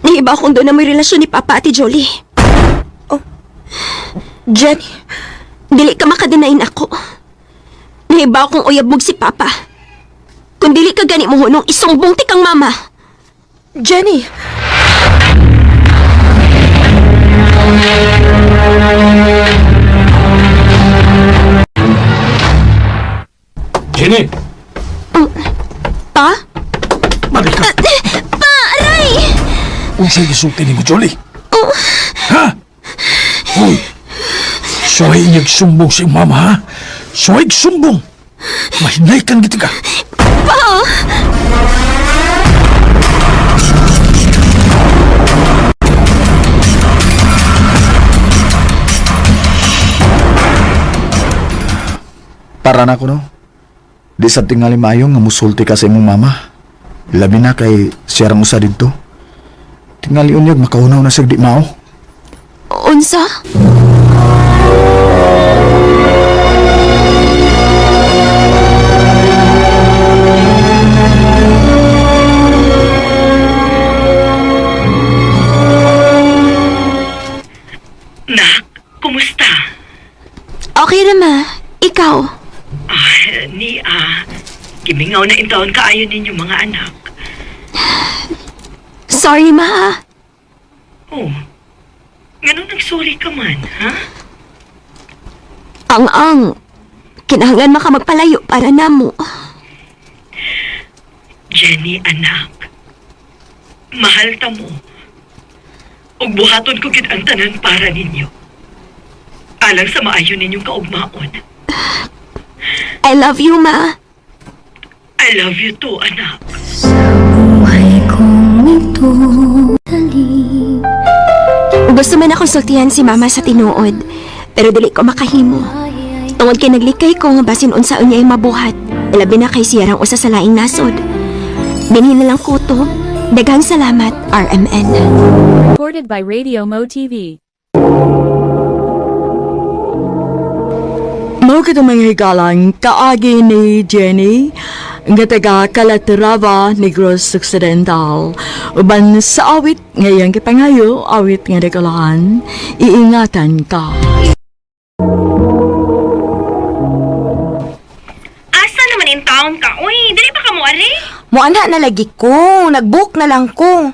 S3: Nahibaw kong doon na may relasyon ni Papa at Jolie.
S2: Oh, Jenny.
S3: Dili ka makadinain ako. Nahibaw kong uyab mog si Papa. Kung dili ka gani mo hunong, isumbong ti kang mama.
S2: Jenny!
S4: Jenny,
S3: Pa?
S4: balik ka.
S3: Pa, aray!
S4: Unsay gisulti nimo, Jolie? Ha? Hoy! Suway niyag sumbong si mama, ha? Suway sumbong! Mahinay kang giti ka.
S3: Pa!
S5: Para na ko, no? Di sa tingali maayo nga musulti ka sa imong mama. Labi na kay siya rang usa didto. Tingali unyag makahunaw na siya di mao.
S3: Unsa?
S15: Nak, kumusta?
S3: Okay na ma. Ikaw?
S15: Ah, ni ah, gimingaw na intaon kaayo ninyo mga anak.
S3: Sorry ma.
S15: Oh, nganong nagsorry ka man, ha?
S3: Ang-ang. Kinahanglan maka magpalayo para namo.
S15: Jenny, anak. Mahal ta mo. Ug buhaton ko gid ang tanan para ninyo. Alang sa maayo ninyong kaugmaon.
S3: I love you ma.
S15: I love you too, anak.
S3: Gusto man ako sultihan si mama sa tinuod, pero dili ko makahimo. Tungod kay naglikay ko nga basin unsaon niya ay mabuhat, labi na kay siya rang usa sa laing nasod. Dinhi na lang ko to. Daghang salamat, RMN.
S6: Recorded by Radio Mo TV.
S1: Mao kita mga higalang kaagi ni Jenny nga taga Calatrava, Negros Occidental. Uban sa awit ngayang kipangayo, awit nga dekolahan, iingatan ka.
S15: Asa naman in town ka? Uy, dili pa ka mo ari?
S2: Muana na lagi ko. Nag-book na lang ko.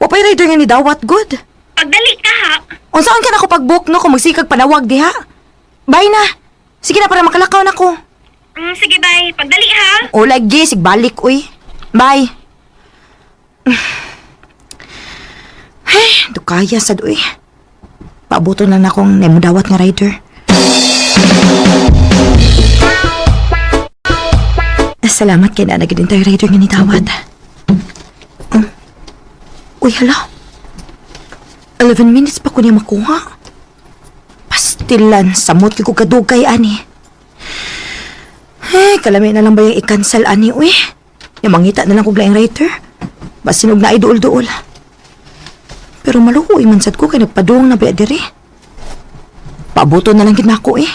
S2: Wapay rider nga ni Dawat, good.
S15: Pagdali ka ha.
S2: Unsaan ka na ko pag-book, no? Kung magsikag panawag diha. Bye na. Sige na, para makalakaw na ko.
S15: Sige, bye. Pagdali ha.
S2: O lagi, sigbalik, uy. Bye. Ay, dukaya sad, uy. Paabuto na na akong nemudawat nga rider. Salamat kay na din tayo rider nga nitawat. Uy, hala. 11 minutes pa ko niya makuha. Pastilan, samot kay ko kadugay, ani. Eh, kalami na lang ba yung i-cancel, ani, uy? Yung mangita na lang kog laing writer. Basin og naay duol-duol. Pero maluhoy man sad ko kay nagpadung na ba diri. Paabuto na lang gid nako eh.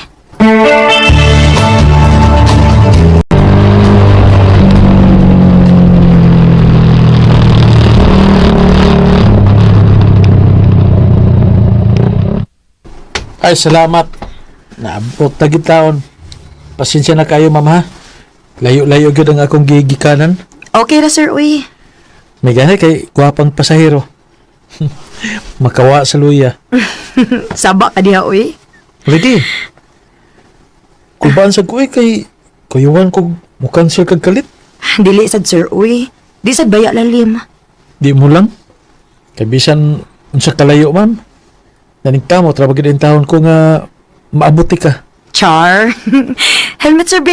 S4: Ay, salamat. Naabot na gid taon. Pasensya na kayo, ma'am, ha? Layo-layo gyud ang akong gigikanan.
S2: Okay ra sir, uy.
S4: May gani kay gwapang pasahero. Makawa sa luya.
S2: Saba ka diha, uy.
S4: Lagi. Kulbaan sa ko eh, kay kuyuan ko mukansel kag kalit.
S2: Dili sad sir, uy. Di sad baya lalim.
S4: Di mo lang. Kay bisan unsa kalayo, ma'am. Naningkamot ra gid ang taon ko nga maabuti ka.
S2: Char. Helmet sir, B.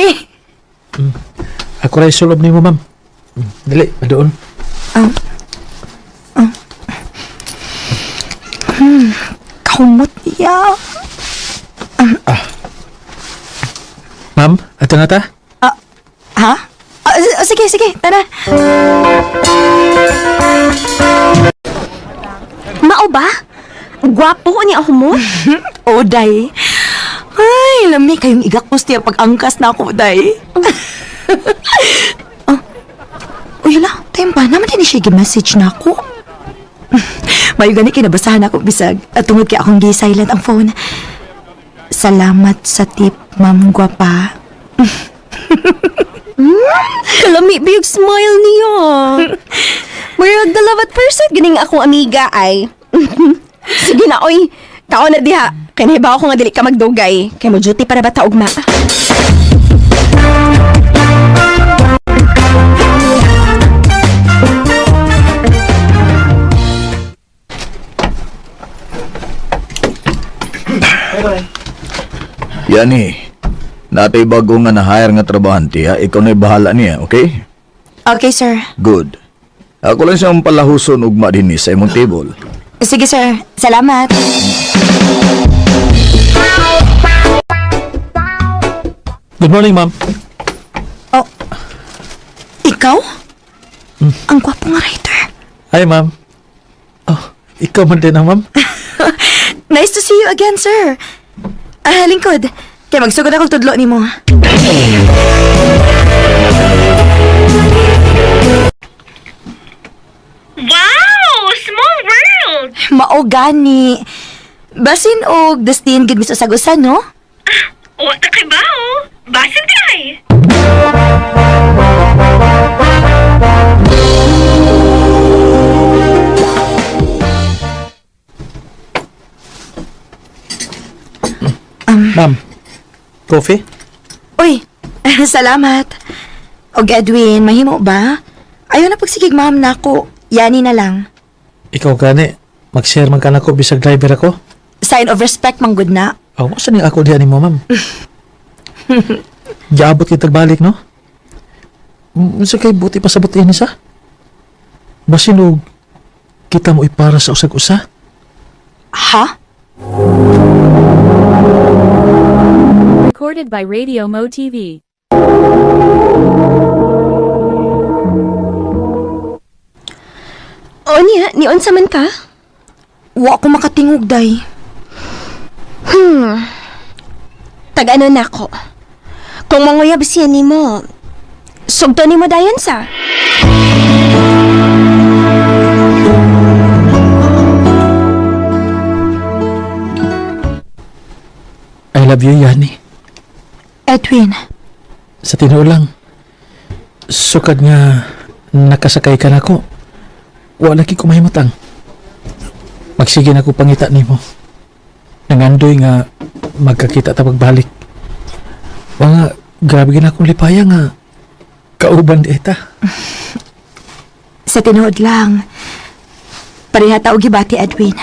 S4: Ako ray sulob nimo, ma'am. Dali, madoon.
S2: Kahumot niya.
S4: Ma'am, ato na ta.
S2: Ha? Ah, sige, sige. Tara.
S3: Mao ba? Gwapo ni ako mo?
S2: Oh, day. Ay, lami kayong igakos niya pag-angkas na ako, day. Oh. Uy, hala, time pa. Naman din siya message na ako. Mayo gani kinabasahan ako bisag. At tungod kay akong gi-silent ang phone. Salamat sa tip, ma'am gwapa.
S3: Kalami ba yung smile niyo? Murag the love at first sight ganing akong amiga ay. Sige na, oy. Kao na diha. Kay nahibaw ko nga dili ka magdugay. Kay mo duty para ba ta ugma?
S5: Yani, natay bago nga na-hire nga trabahante ha. Ikaw na'y bahala niya, okay?
S2: Okay, sir.
S5: Good. Ako lang siyang palahuson ugma din sa imong table.
S2: Sige, sir. Salamat.
S4: Good morning, ma'am.
S2: Oh, ikaw? Ang gwapo nga writer.
S4: Hi, ma'am. Oh, ikaw man din ah, ma'am.
S2: Nice to see you again, sir. Ah, lingkod. Kaya magsugod akong tudlo ni mo.
S15: Wow! Small world!
S2: Mao gani. Basin og destin gid mis usag-usa, no?
S15: Wa ta kay bao. Basin di ay.
S4: Ma'am, coffee?
S2: Uy, salamat. Og Edwin, mahimo ba? Ayaw na pagsigig ma'am nako. Yani na lang.
S4: Ikaw gani, mag-share man ka na ko bisag driver ako.
S2: Sign of respect man gud na.
S4: Oh, masa ning ako diha nimo, ma'am? Giabot kitag balik, no? Unsa kay buti pa sa buti ni sa? Basin og kita mo ipara sa usag-usa.
S2: Ha?
S6: Recorded by Radio Mo TV.
S3: O niya, nion sa man ka?
S2: Wa ko makatingog day.
S3: Tag-ano na ako. Kung manguyab siya nimo, sugto nimo dayon sa.
S4: I love you, Yani.
S2: Edwin,
S4: Sa tinuod lang, sukad nga nakasakay ka nako. Wala ki kumahimutang. Magsige na ko pangita nimo. Nangandoy nga magkakita ta pagbalik. Wa nga grabe gid akong lipaya nga kauban di ta.
S2: sa tinuod lang. Pareha ta og gibati, Edwin.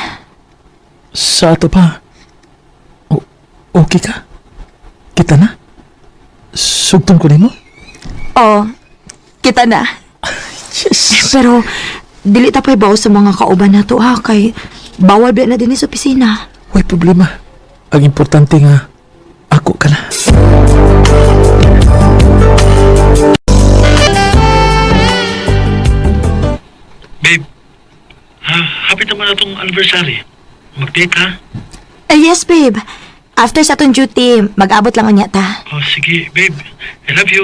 S4: Sa ato pa. Okay ka? Kita na? Sugton ko nimo?
S2: Oh, kita na.
S4: Yes.
S2: Pero dili ta pa'y bawo sa mga kauban nato ha kay bawal ba na din sa opisina.
S4: Way problema. Ang importante nga ako ka na. Babe, ha, happy naman atong anniversary. Mag-date ha?
S2: Eh, yes, babe. After sa atong duty, mag-abot lang unya ta.
S4: Oh, sige, babe. I love you.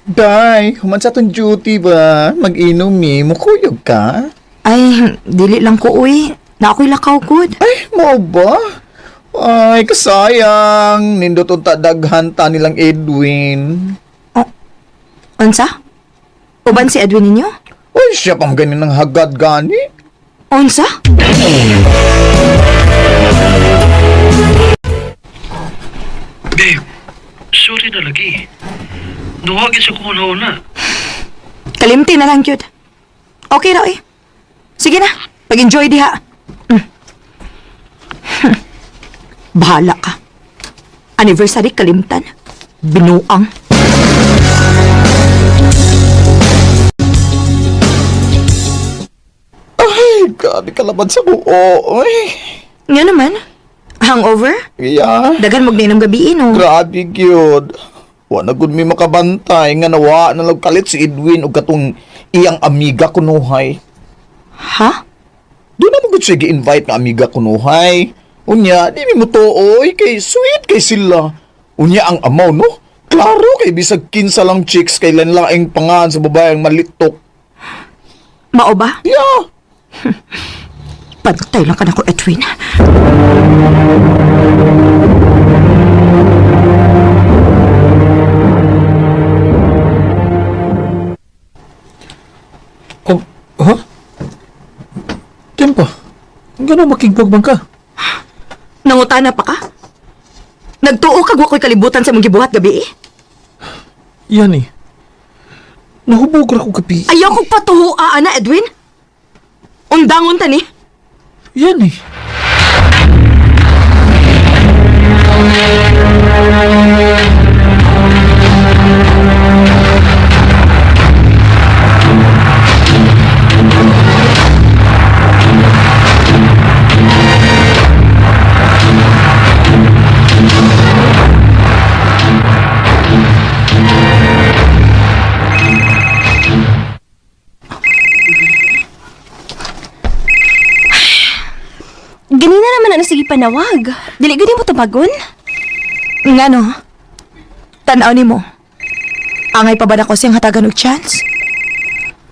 S5: Day, human sa atong duty ba? Mag-inom eh. Mukuyog ka?
S2: Ay, dili lang ko uy. Na ako'y lakaw gud.
S5: Ay, mao ba? Ay, kasayang. Nindot unta daghan ta nilang Edwin.
S2: Unsa? Uban si Edwin ninyo?
S5: Uy, siya pang ganin ng hagad gani.
S2: Unsa?
S4: Babe, sorry na lagi. Nuhagin sa kung na.
S2: Kalimti na lang gyud. Okay ra eh. Sige na, pag-enjoy diha. Bahala ka. Anniversary kalimtan. Binuang.
S5: Ay, grabe kalaban sa buo. Ay,
S2: Nga naman. Hangover?
S5: yeah.
S2: Dagan mo gninom gabi no.
S5: Grabe gyud. Wa na gud mi makabantay nga nawa na lang kalit si Edwin og katong iyang amiga kunuhay.
S2: Ha?
S5: Doon na mo gud siya gi-invite nga amiga kunuhay. Unya, di mi mo tuoy kay sweet kay sila. Unya ang amaw no? Klaro kay bisag kinsa lang chicks kay laing pangan sa babaeng malitok.
S2: Mao ba?
S5: Yeah.
S2: Pantay lang ka nako, Edwin.
S4: Oh, ha? Tempo, gano'n makigbag man ka?
S2: Nangutana pa ka? Nagtuo kag wa ko'y kalibutan sa imong gibuhat gabi eh.
S4: Yan eh. Nahubog ra ko gabi.
S2: Ayaw kong patuhoa, ana, Edwin. Undangon ta ni.
S4: Yan eh.
S3: Ganina naman ang sige panawag. Dili gani mo tubagon?
S2: Ngano? Tanaw nimo. Angay pa ba nako siyang hatagan og chance?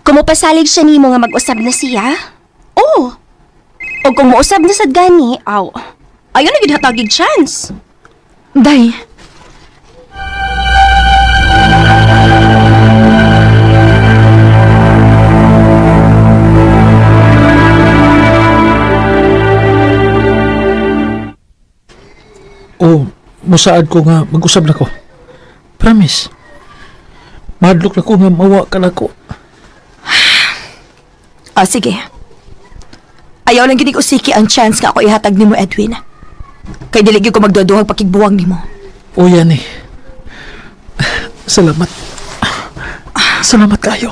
S3: Kung mopasalig siya nimo nga mag-usab na siya? Oo. O kung mousab na sad gani, aw. Ayaw na gid hatagig chance.
S2: Day.
S4: Oh, musaad ko nga mag-usab na ko. Promise. Mahadlok na ko nga mawa ka na ko.
S2: Ah, sige. Ayaw lang gini usiki ang chance nga ako ihatag nimo, Edwin. Kay dili gyud ko magduhaduhag pakigbuwang nimo.
S4: O yan eh. Salamat. Salamat kayo.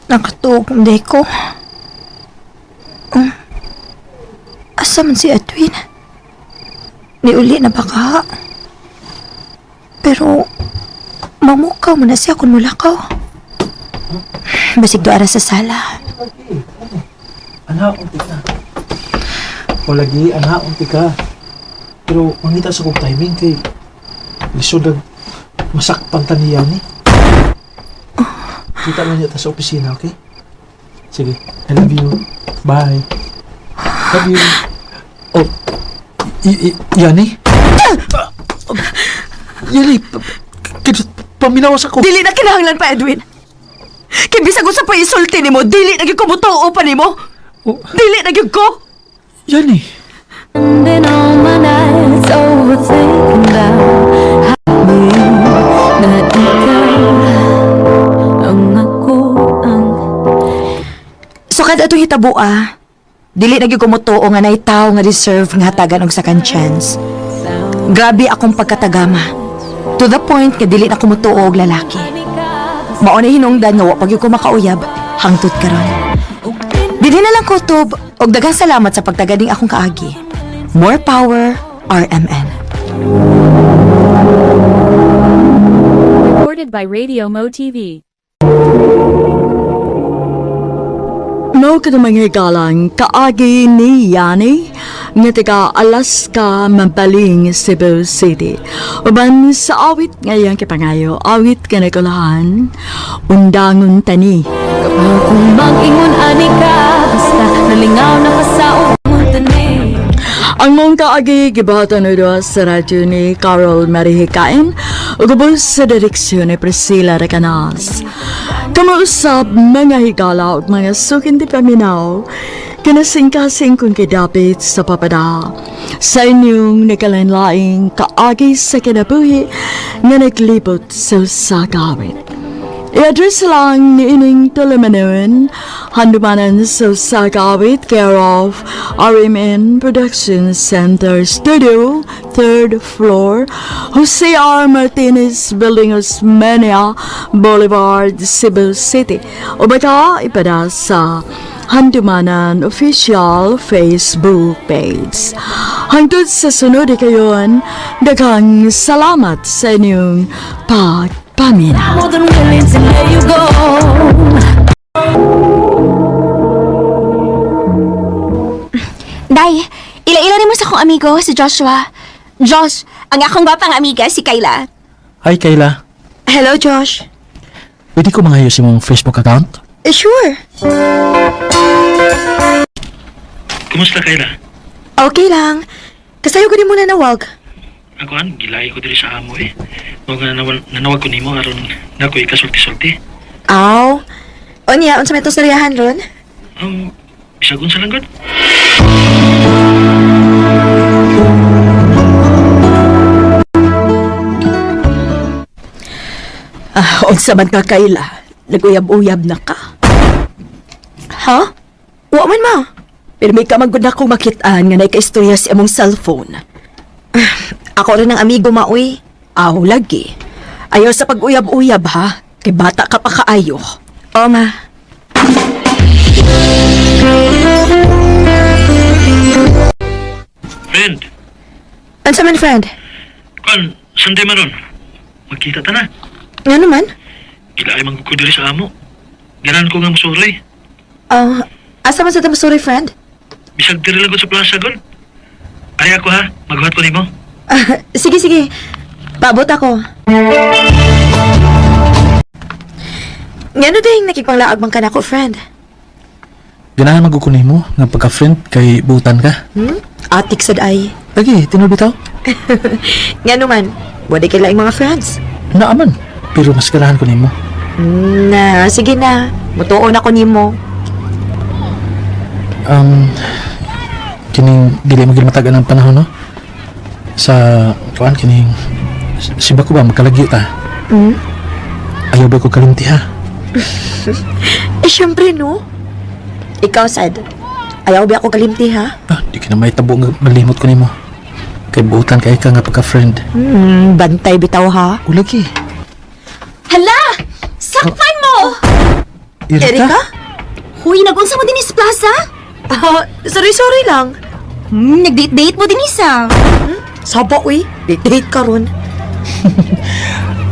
S2: Nakatuog ang day ko. Asa man si Edwin? Niuli na ba ka? Pero, mamukaw mo na siya kung mulakaw. Basig doara sa sala.
S4: Ana, unti ka. O lagi, ana, unti ka. Pero mangita sa kong timing kay lisod ang masakpan ta niya ni. Kita lang niya ta sa opisina, okay? Sige, I love you. Bye. Love you. Oh, Yani? Yani, paminawas ako.
S2: Dili na kinahanglan pa, Edwin. Kay bisag unsa pa isulti nimo, dili na gyud ko mutuo pa nimo.
S4: Oh.
S2: Dili na gyud ko.
S4: Yani.
S6: Spending all my nights overthinking about how me na ikaw ang ako ang
S2: So kada atong hitabua, dili na gyud ko mutuo nga nay tawo nga deserve nga hatagan og second chance. Grabe akong pagkatagama. To the point nga dili na ko mutuo og lalaki. Mao na hinungdan nga wa pa gyud ko makauyab hangtod karon. Dinhi na lang kutob og daghang salamat sa pagtagading akong kaagi. More power, RMN.
S16: Recorded by Radio Mo TV.
S1: Mao ka mga higalang kaagi ni Yani nga taga Alaska, Mambaling, Cebu City. Uban sa awit ngayang kipangayo, awit ka nagulahan, undangon tani.
S6: Kapaw kung mag-ingon ani ka basta nalingaw na ka sa ubang tani.
S1: Ang mong kaagi gibuhatan na sa radyo ni Carol Marihikain ug ubos sa direksyon ni Priscilla Recanas. Kamausap mga higala ug mga sukin di paminaw, kinasingkasing kung kidapit sa papada. Sa inyong nakalanlaing kaagi sa kinabuhi nga naglibot sa usagawit. I-address lang ni ining tulumanon, handumanan sa Sagawit, care of RMN Production Center Studio, third floor, Jose R. Martinez Building, Osmeña Boulevard, Cebu City. O baka ipada sa Handumanan official Facebook page. Hangtod sa sunod kayon, daghang salamat sa inyong pagpaminaw.
S6: More than willing to let you go.
S3: Day, ila-ila rin mo sa akong amigo, si Joshua. Josh, ang akong gwapang amiga, si Kayla.
S4: Hi, Kayla.
S2: Hello, Josh.
S4: Pwede ko mangayos imong Facebook account?
S2: Eh, sure.
S9: Kumusta Kayla?
S2: Okay lang. Kasayo ko din muna nawag.
S9: Ako an, gilay ko diri sa amo eh. Mao nga nanawag ko nimo aron nako ikasulti-sulti.
S2: Aw. Unya, unsa may itong storyahan ron?
S9: Bisag unsa lang gud.
S15: Ah, unsa man ka, Kayla? Naguyab-uyab na ka.
S2: Ha? Wa man ma.
S15: Pero may kamagod na akong makitaan nga naikaistorya sa imong cellphone.
S2: Ako rin ang amigo maoy.
S15: Aw, lagi. Ayaw sa pag-uyab-uyab ha. Kay bata ka pa kaayo.
S2: O ma.
S9: Friend,
S2: Unsa man friend?
S9: kuan Sunday man ron. Magkita ta na.
S2: Nga naman?
S9: Gilay man ko diri sa amo. Ganan ko nga musuroy.
S2: Ah, asa man sa tamo sorry friend?
S9: Bisag diri lang gud sa plaza gud. Ay ako ha, maghuhat ko nimo.
S2: Ah, sige sige. Paabot ako. Ngano ding nakipanglaag man ka nako friend?
S4: Ganahan man ko nimo nga pagka-friend kay butan ka.
S2: Hmm? Atik sad ay.
S4: Lagi, tinuod bitaw.
S2: Ngano man? Wala kay laing mga friends.
S4: Naaman. Pero mas ganahan ko nimo.
S2: Na, sige na. Mutuon ako nimo.
S4: Kining dili mo matagal ang panahon no. Sa kuan kining siba ko ba magkalagyo ta.
S2: Hmm?
S4: Ayaw ba ko kalimti ha?
S2: Eh, syempre, no? Ikaw, sad. Ayaw ba ako kalimti, ha?
S4: Ah, di ka na may tabo nga malimot ko nimo. Kay buutan kay ka nga pagka-friend.
S2: Bantay bitaw, ha?
S4: Ulagi.
S3: Hala! Sakpan mo!
S4: Erika?
S2: Erika?
S3: Huy, nagunsa mo din sa plaza?
S2: Ah, sorry, sorry lang.
S3: Nag-date-date mo din isa.
S2: Saba, uy. Date-date ka ron.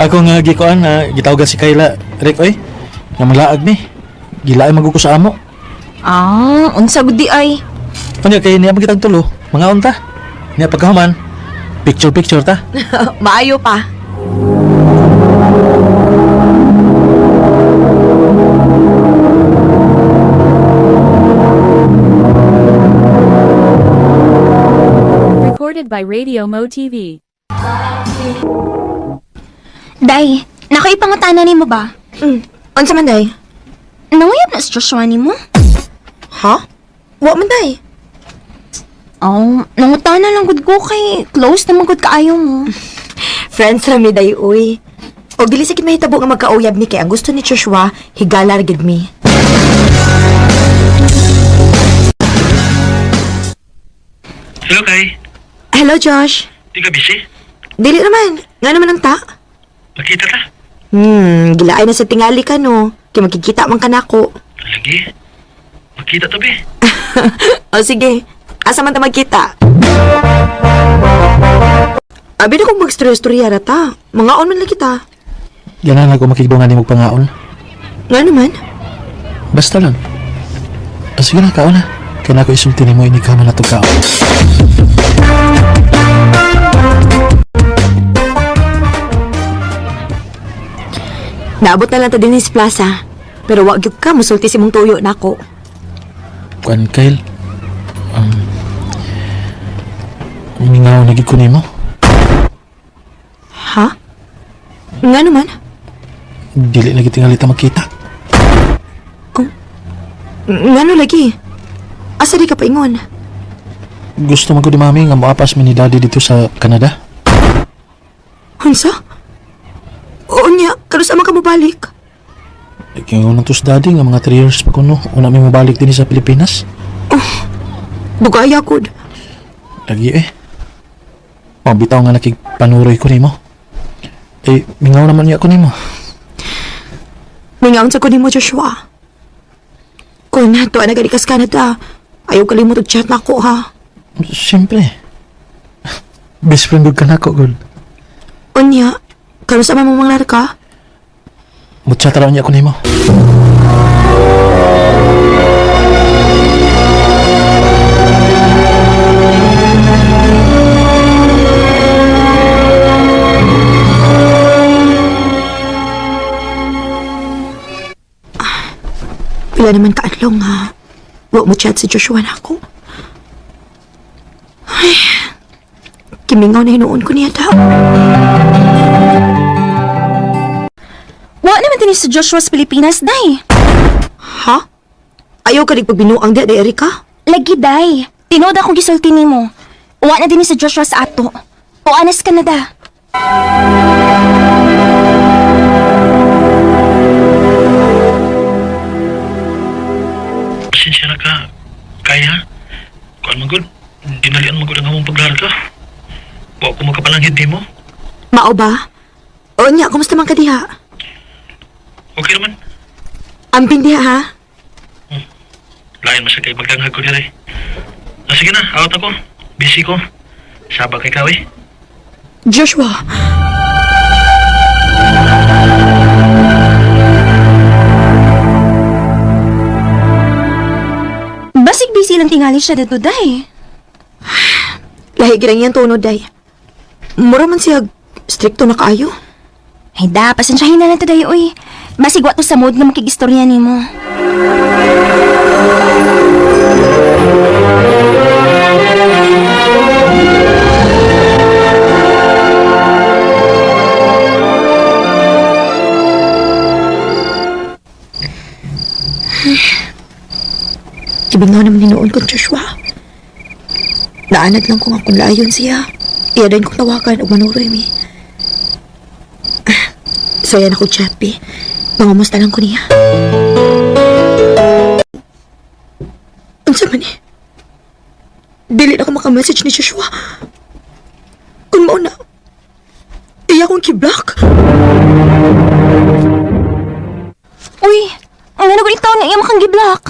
S4: Ako nga gikuan na gitawagan si Kayla. Rick oy. Nga malaag ni. Gilaay maguko sa amo.
S3: Ah, unsa gud di ay.
S4: Unya kay niya magitang tulo. Mga unta. Niya pagkahuman. Picture picture ta.
S2: Maayo pa.
S16: Recorded by Radio Mo TV.
S3: Day, nakaipangutana nimo ba?
S2: Unsa man, day?
S3: Nanguyab na si Joshua nimo?
S2: Ha? Wa man, day.
S3: Oh, nangutana lang gud ko kay close na man gud kaayo mo.
S2: Friends ra mi, day, uy. O dili sa kit mahitabo nga magkauyab ni kay ang gusto ni Joshua, higala ra gid mi.
S9: Hello Kay,
S2: Hello, Josh.
S9: di ka busy?
S2: Dili naman. Nga naman ang ta.
S9: Magkita ta.
S2: Gilaay na sa tingali ka, no? Kay magkikita man ka nako.
S9: Lagi. Magkita ta be.
S2: O sige, asa man ta magkita? Abi na kung magstorya-storya ra ta. Mga on man lang kita.
S4: Ganahan ako makigdungan nimo pangaon.
S2: Nga naman?
S4: Basta lang. Ah, sige na, kaon na. Kaya na ako isulti nimo ini ka man na to kaon.
S2: Naabot na lang ta dinhi sa plaza. Pero wag gyud ka musulti si mong tuyo nako.
S4: Kuan Kyle. Mingaw na gid ko nimo.
S2: Ha? Nga naman?
S4: Dili na gid tingali ta magkita.
S2: Ngano lagi? Asa di ka paingon?
S4: Gusto man ko ni mami nga moapas mi ni daddy dito sa Canada.
S2: Unsa? Unya, karon sa man ka mobalik?
S4: Ikaw nang tos daddy nga mga 3 years pa kuno. Una mi mobalik din sa Pilipinas.
S2: Dugaya gud.
S4: Lagi eh. Oh, bitaw nga nakigpanuroy ko nimo. Eh, mingaw naman niya ako nimo.
S2: Mingaon sa ko nimo, Joshua. Kung nato na gani kas Canada, ayaw kalimot og chat nako ha.
S4: Siyempre. Best friend ka na ko, girl.
S2: Unya, karon sa man mo manglar ka?
S4: Mutsa raw niya ako nimo.
S2: Pila naman kaadlaw nga wa mo chat si Joshua nako. Ay, kimingaw na hinuon ko niya daw.
S3: Wa naman din si Joshua sa Pilipinas, day.
S2: Ha? Ayaw ka pagbinuang di, di Erika?
S3: Lagi, day. Tinuod akong gisulti nimo. Wa na din si Joshua sa ato. O anas Canada.
S4: Pasensya na ka. Kaya? Kuan man gud. Dinalian man gud ang among paglarga. Wa ko makapalanghid nimo.
S2: Mao ba? O niya, kumusta man ka diha?
S4: Okay naman.
S2: Amping diha ha?
S4: Lain man sa kay magdanghag ko dire. Ah, sige na, out ako. Busy ko. Saba kay kaw eh.
S2: Joshua!
S3: Basig busy lang tingali siya dito, day.
S2: Lahi gid ang iyang tono, day. Mura man siya stricto na kaayo.
S3: Ay da, pasensyahin na lang to, day, uy. Basig wa to sa mood nga makigistorya nimo.
S2: Kibingaw naman hinuon ko, Joshua. Naanad lang ko nga kung layon siya. Iya din kong tawagan o manuroy mi. So yan ako chat, bi. Pangamusta lang ko niya. Unsa man eh? Dili na ako makamessage ni Joshua. Kung mao na, iya akong ki-block.
S3: Uy, ang ano itaw nga iya makang giblock.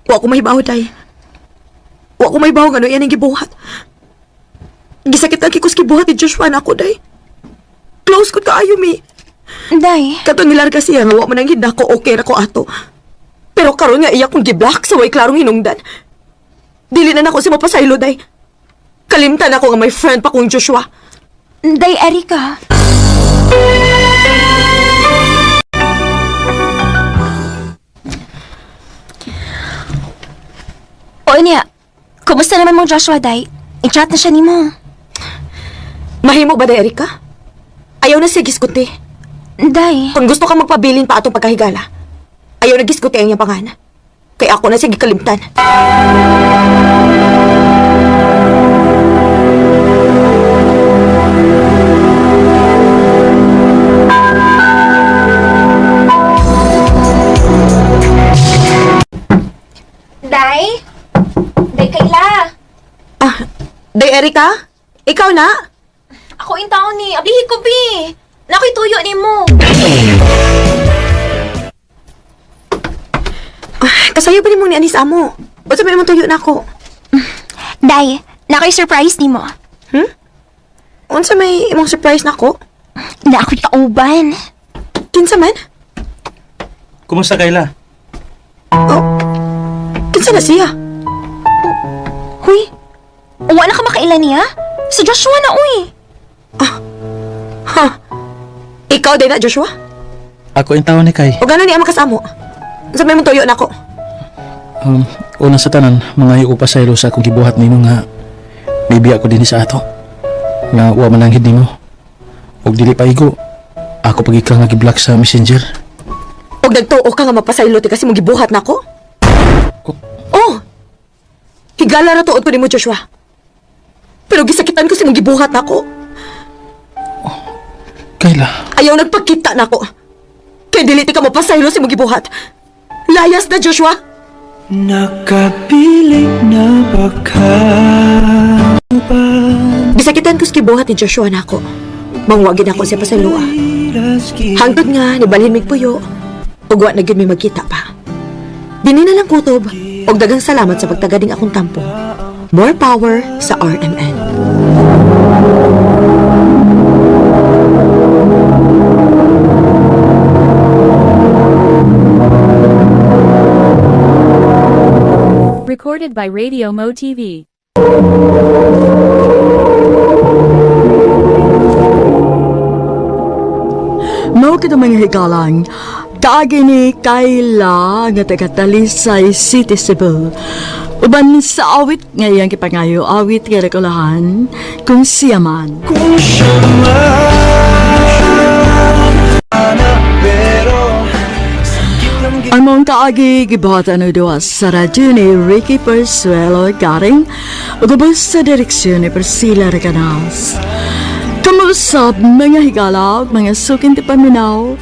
S2: Wa ko mahibaw, day. Wa ko mahibaw nga ano yan ang gibuhat. Gisakit ang kikos gibuhat ni Joshua na ako, day. Close ko kaayo, mi.
S3: Day.
S2: Katong nilarga siya nga wa man ang hinda ko, okay ra ko ato. Pero karon nga iya kong giblock sa way klarong hinungdan. Dili na nako si mapasaylo, day. Kalimtan ako nga may friend pa kong Joshua.
S3: Day, Erika. O niya, kumusta naman mong Joshua, Day? I-chat na siya nimo.
S2: Mahimo ba, day, Erika? Ayaw na siya giskuti.
S3: Day.
S2: Kung gusto ka magpabilin pa atong pagkahigala, ayaw na giskuti ang iyang pangan. Kaya ako na siya gikalimtan.
S3: Day? Day, Kayla.
S2: Ah, Day Erika? Ikaw na?
S3: Ako yung tao ni. Ablihi ko, bi. Nakoy tuyo ni mo.
S2: Ah, kasayo pa ni mong ni Anis amo. Ba't sabi naman tuyo na ako?
S3: Day, nakoy surprise ni mo.
S2: Hmm? Unsa may imong surprise na ako?
S3: Na ako'y kauban.
S2: Kinsa man?
S4: Kumusta Kayla?
S2: Oh, kinsa na siya?
S3: Huy, uwa na ka makailan niya? Si Joshua na, uy.
S2: Ha? Ikaw din na, Joshua?
S4: Ako yung tao ni Kay.
S2: O gano'n niya makasamo? Unsa may imong tuyo na ako?
S4: Una sa tanan, mga ko pasaylo sa akong gibuhat nimo nga maybe ako din sa ato. Nga wa man ang nimo. Og dili pa igo. Ako pag ikaw nga gi-block sa Messenger.
S2: Og nagtuo ka nga mapasaylo ti kasi mong gibuhat na ako? Oh! Higala ra tuod ko nimo, Joshua. Pero gisakitan ko si mong gibuhat na ako.
S4: Kayla,
S2: Ayaw nagpagkita na ako. Kay dili ti ka mo pasaylo sa imong gibuhat. Layas na, Joshua!
S17: Nakapiling na baka
S2: Gisakitan ko sa gibuhat ni Joshua nako. Mangwagin ako siya pasayloa. Hangtod nga, nibalhin mig puyo. Ug wa na gyud mi magkita pa. Dini na lang, kutob. Og daghang salamat sa pagtagading akong tampo. More power sa RMN.
S16: Recorded by Radio Mo TV.
S1: Mao kito, mga higalang, kaagi ni Kayla nga taga Talisay City, Cebu. Uban sa awit nga iyang gipangayo, awit nga nakulahan, "Kung Siya Man."
S17: Kung siya man pero
S1: Ang mong kaagi gibuhatan og duwa sa radyo ni Ricky Persuelo Garing ug ubos sa direksyon ni Priscilla Recanas. Kamusap, mga higala, mga suking paminaw,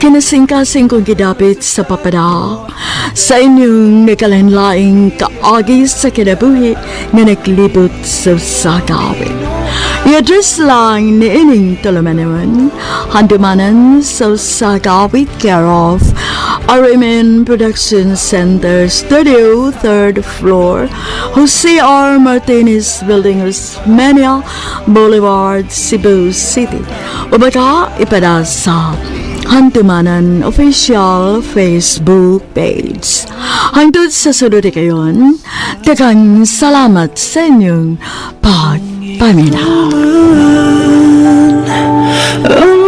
S1: kinasingkasing kong gidapit sa papada sa inyong nagkalainlaing kaagi sa kinabuhi nga naglibot sa sakawit. I-address lang ni ining tulumanon, Handumanan sa Sagawit, care of RMN Production Center Studio, third floor, Jose R. Martinez Building, Osmeña Boulevard, Cebu City. O baka ipada sa Handumanan Official Facebook page. Hangtod sa sunod kayon, daghang salamat sa inyong pagpaminaw.
S17: Ang